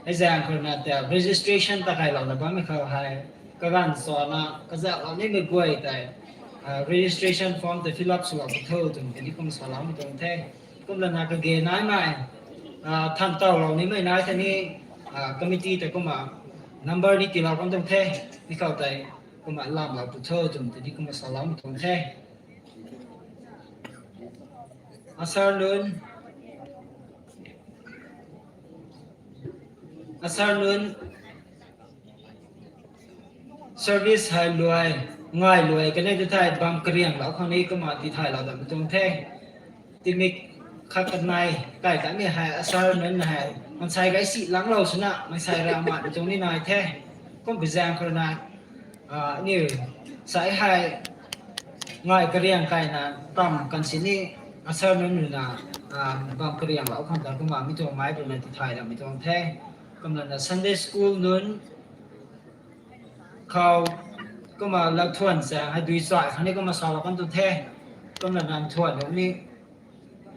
Hei zaeng khou rui na ta registration ta kailouna bammei khou hei, kaganv sana kazauhlou nimei guay tei registration form tei fill up swlou pu tho twmei tei ni kumna saloumei tuang the. Kumlana kage naimei, than tawlou nimei nai the ni, committee tei kumna number ni tiilou kan tuang the, mi khou tei kumna lamlou pu tho twmei tei ni kumna saloumei tuang the. Asar nunc, asar nunc service hei luai, ngai luai kanei tu thei bam karianglou khang ni kumna tithaylou dam tuang the. Timik khat kanei kai kanei hei asar nunc hei mansei gay si langlou swna mansei ramh mak tuang ni nai the. Kum pi zaeng khou rui na, aniu sai hei ngai kariang kaina tam kan sini asar nunc rui na bam karianglou khang ta kumna mi tuang mei rui na tithay dammei tuang the. Kumlana Sunday school nunc khou kumna lau thuan sa hei dui chai khang ni kumna salou kan tu the. Kumlana nthuan nunc ni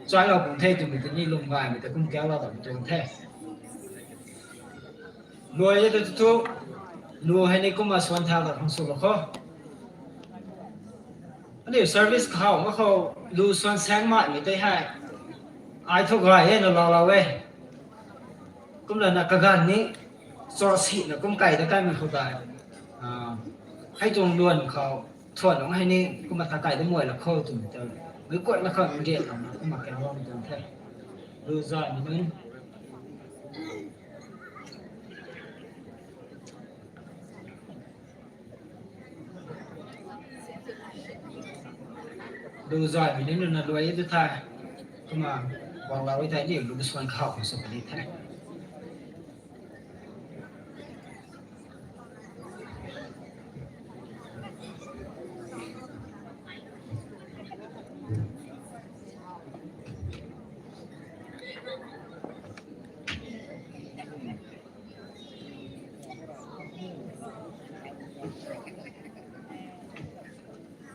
chailou pung the twmei tei ni lwm gaymei ta kum kaulou dam tuang the. Luai e tu thu, lu hei ni kumna swan thau ta khang swlou kho. Aniu service kahaw mak khou lu swan saeng makmei tei hei ai thu gay e na loulou e. Kumlana kaganv ni cho sina kum kai ta kaimei khou tei, hei tuang luan khou thuan nunc hei ni kumna ta kai ta muailou kho twmei ta, mei kuakna khou nrianlouna kumna kaloumei tuang the. Lu zaymei nunc, lu zaymei nunc rui na luai e tu thei, kumna guanglou e thei aniu lu swan kahaw khang sw puni the.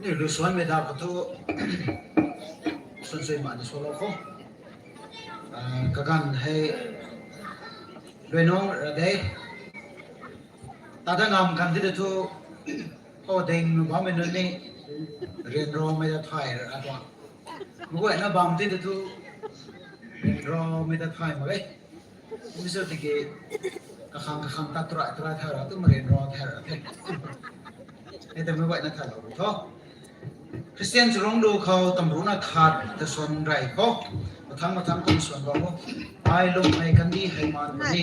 Lu suanmei da khou thu, suan sui mani sualou khou. Ah, kaganv hei, Luinung ra de. Tada ngam kan ti de thu, o ding nu bammei nunc ni, ryanramei ta thay ra tuang. Meic guayna bam ti de thu, ryanramei ta thay mak e. Mi sw tiki, kakhang kakhang ta try try thay ra, tu ma ryanra thay ra the. E ta meic guayna thaylou tho. Khristian charung lu khou tamruna khat ta suan rey khou, mathang mathang kum suan bam o. Ai lwmmei kandih hei man puni.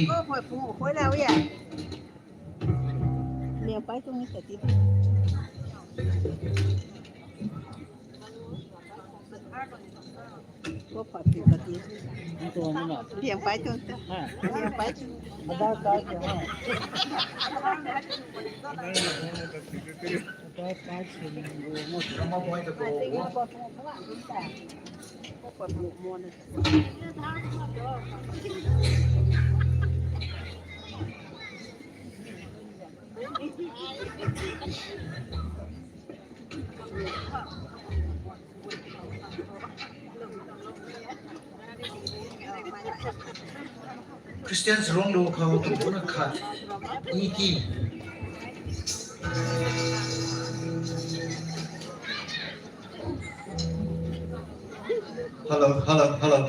Khristian charung lu khou tamruna khat. E T. Hello, hello, hello.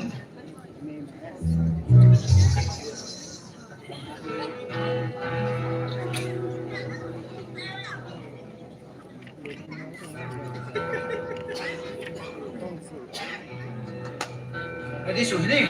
Ready, sw ni?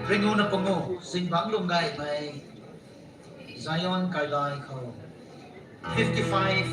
Ringu na pangu, Singbangc Lunggaymei, Zion Kailai khou, fifty-five.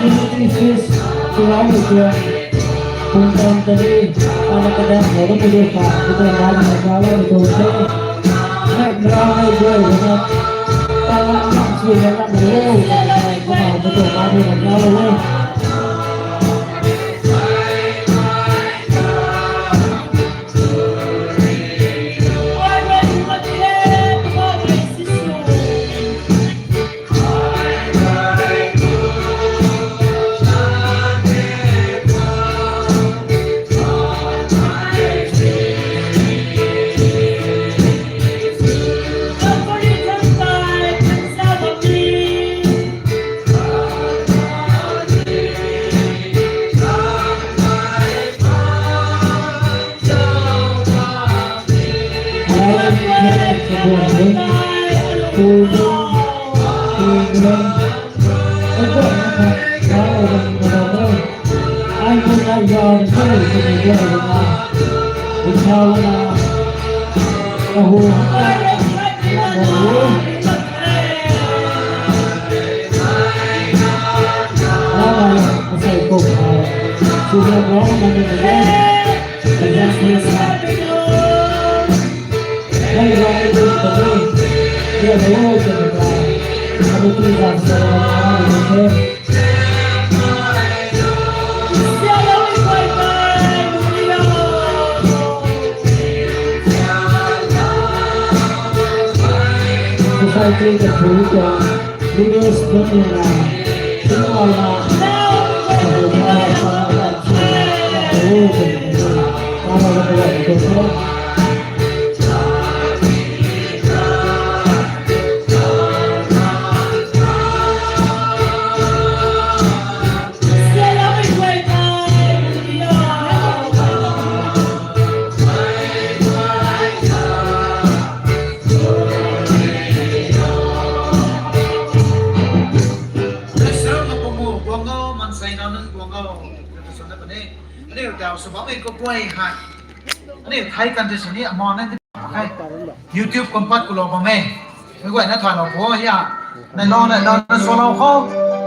Unity Fest two thousand twenty. Pung tam tadi, ana kadam hou na mei de ka, kutai na na ka la mei tu the. Hai mra hai boi na, ta na na sui na na mei lo, na na mei tu na na na lo. Society ka thu ka leaders bun na, tingna, Aniu mansei nunc guang o, kata swna puni. Aniu tau sw bammei kaguay hei. Aniu thei kan te sini amount na ti mak khe. YouTube kum pat kulou bam e. Kaguayna thaylou pw o ya. Nai lou, nai lou, na swlou khou.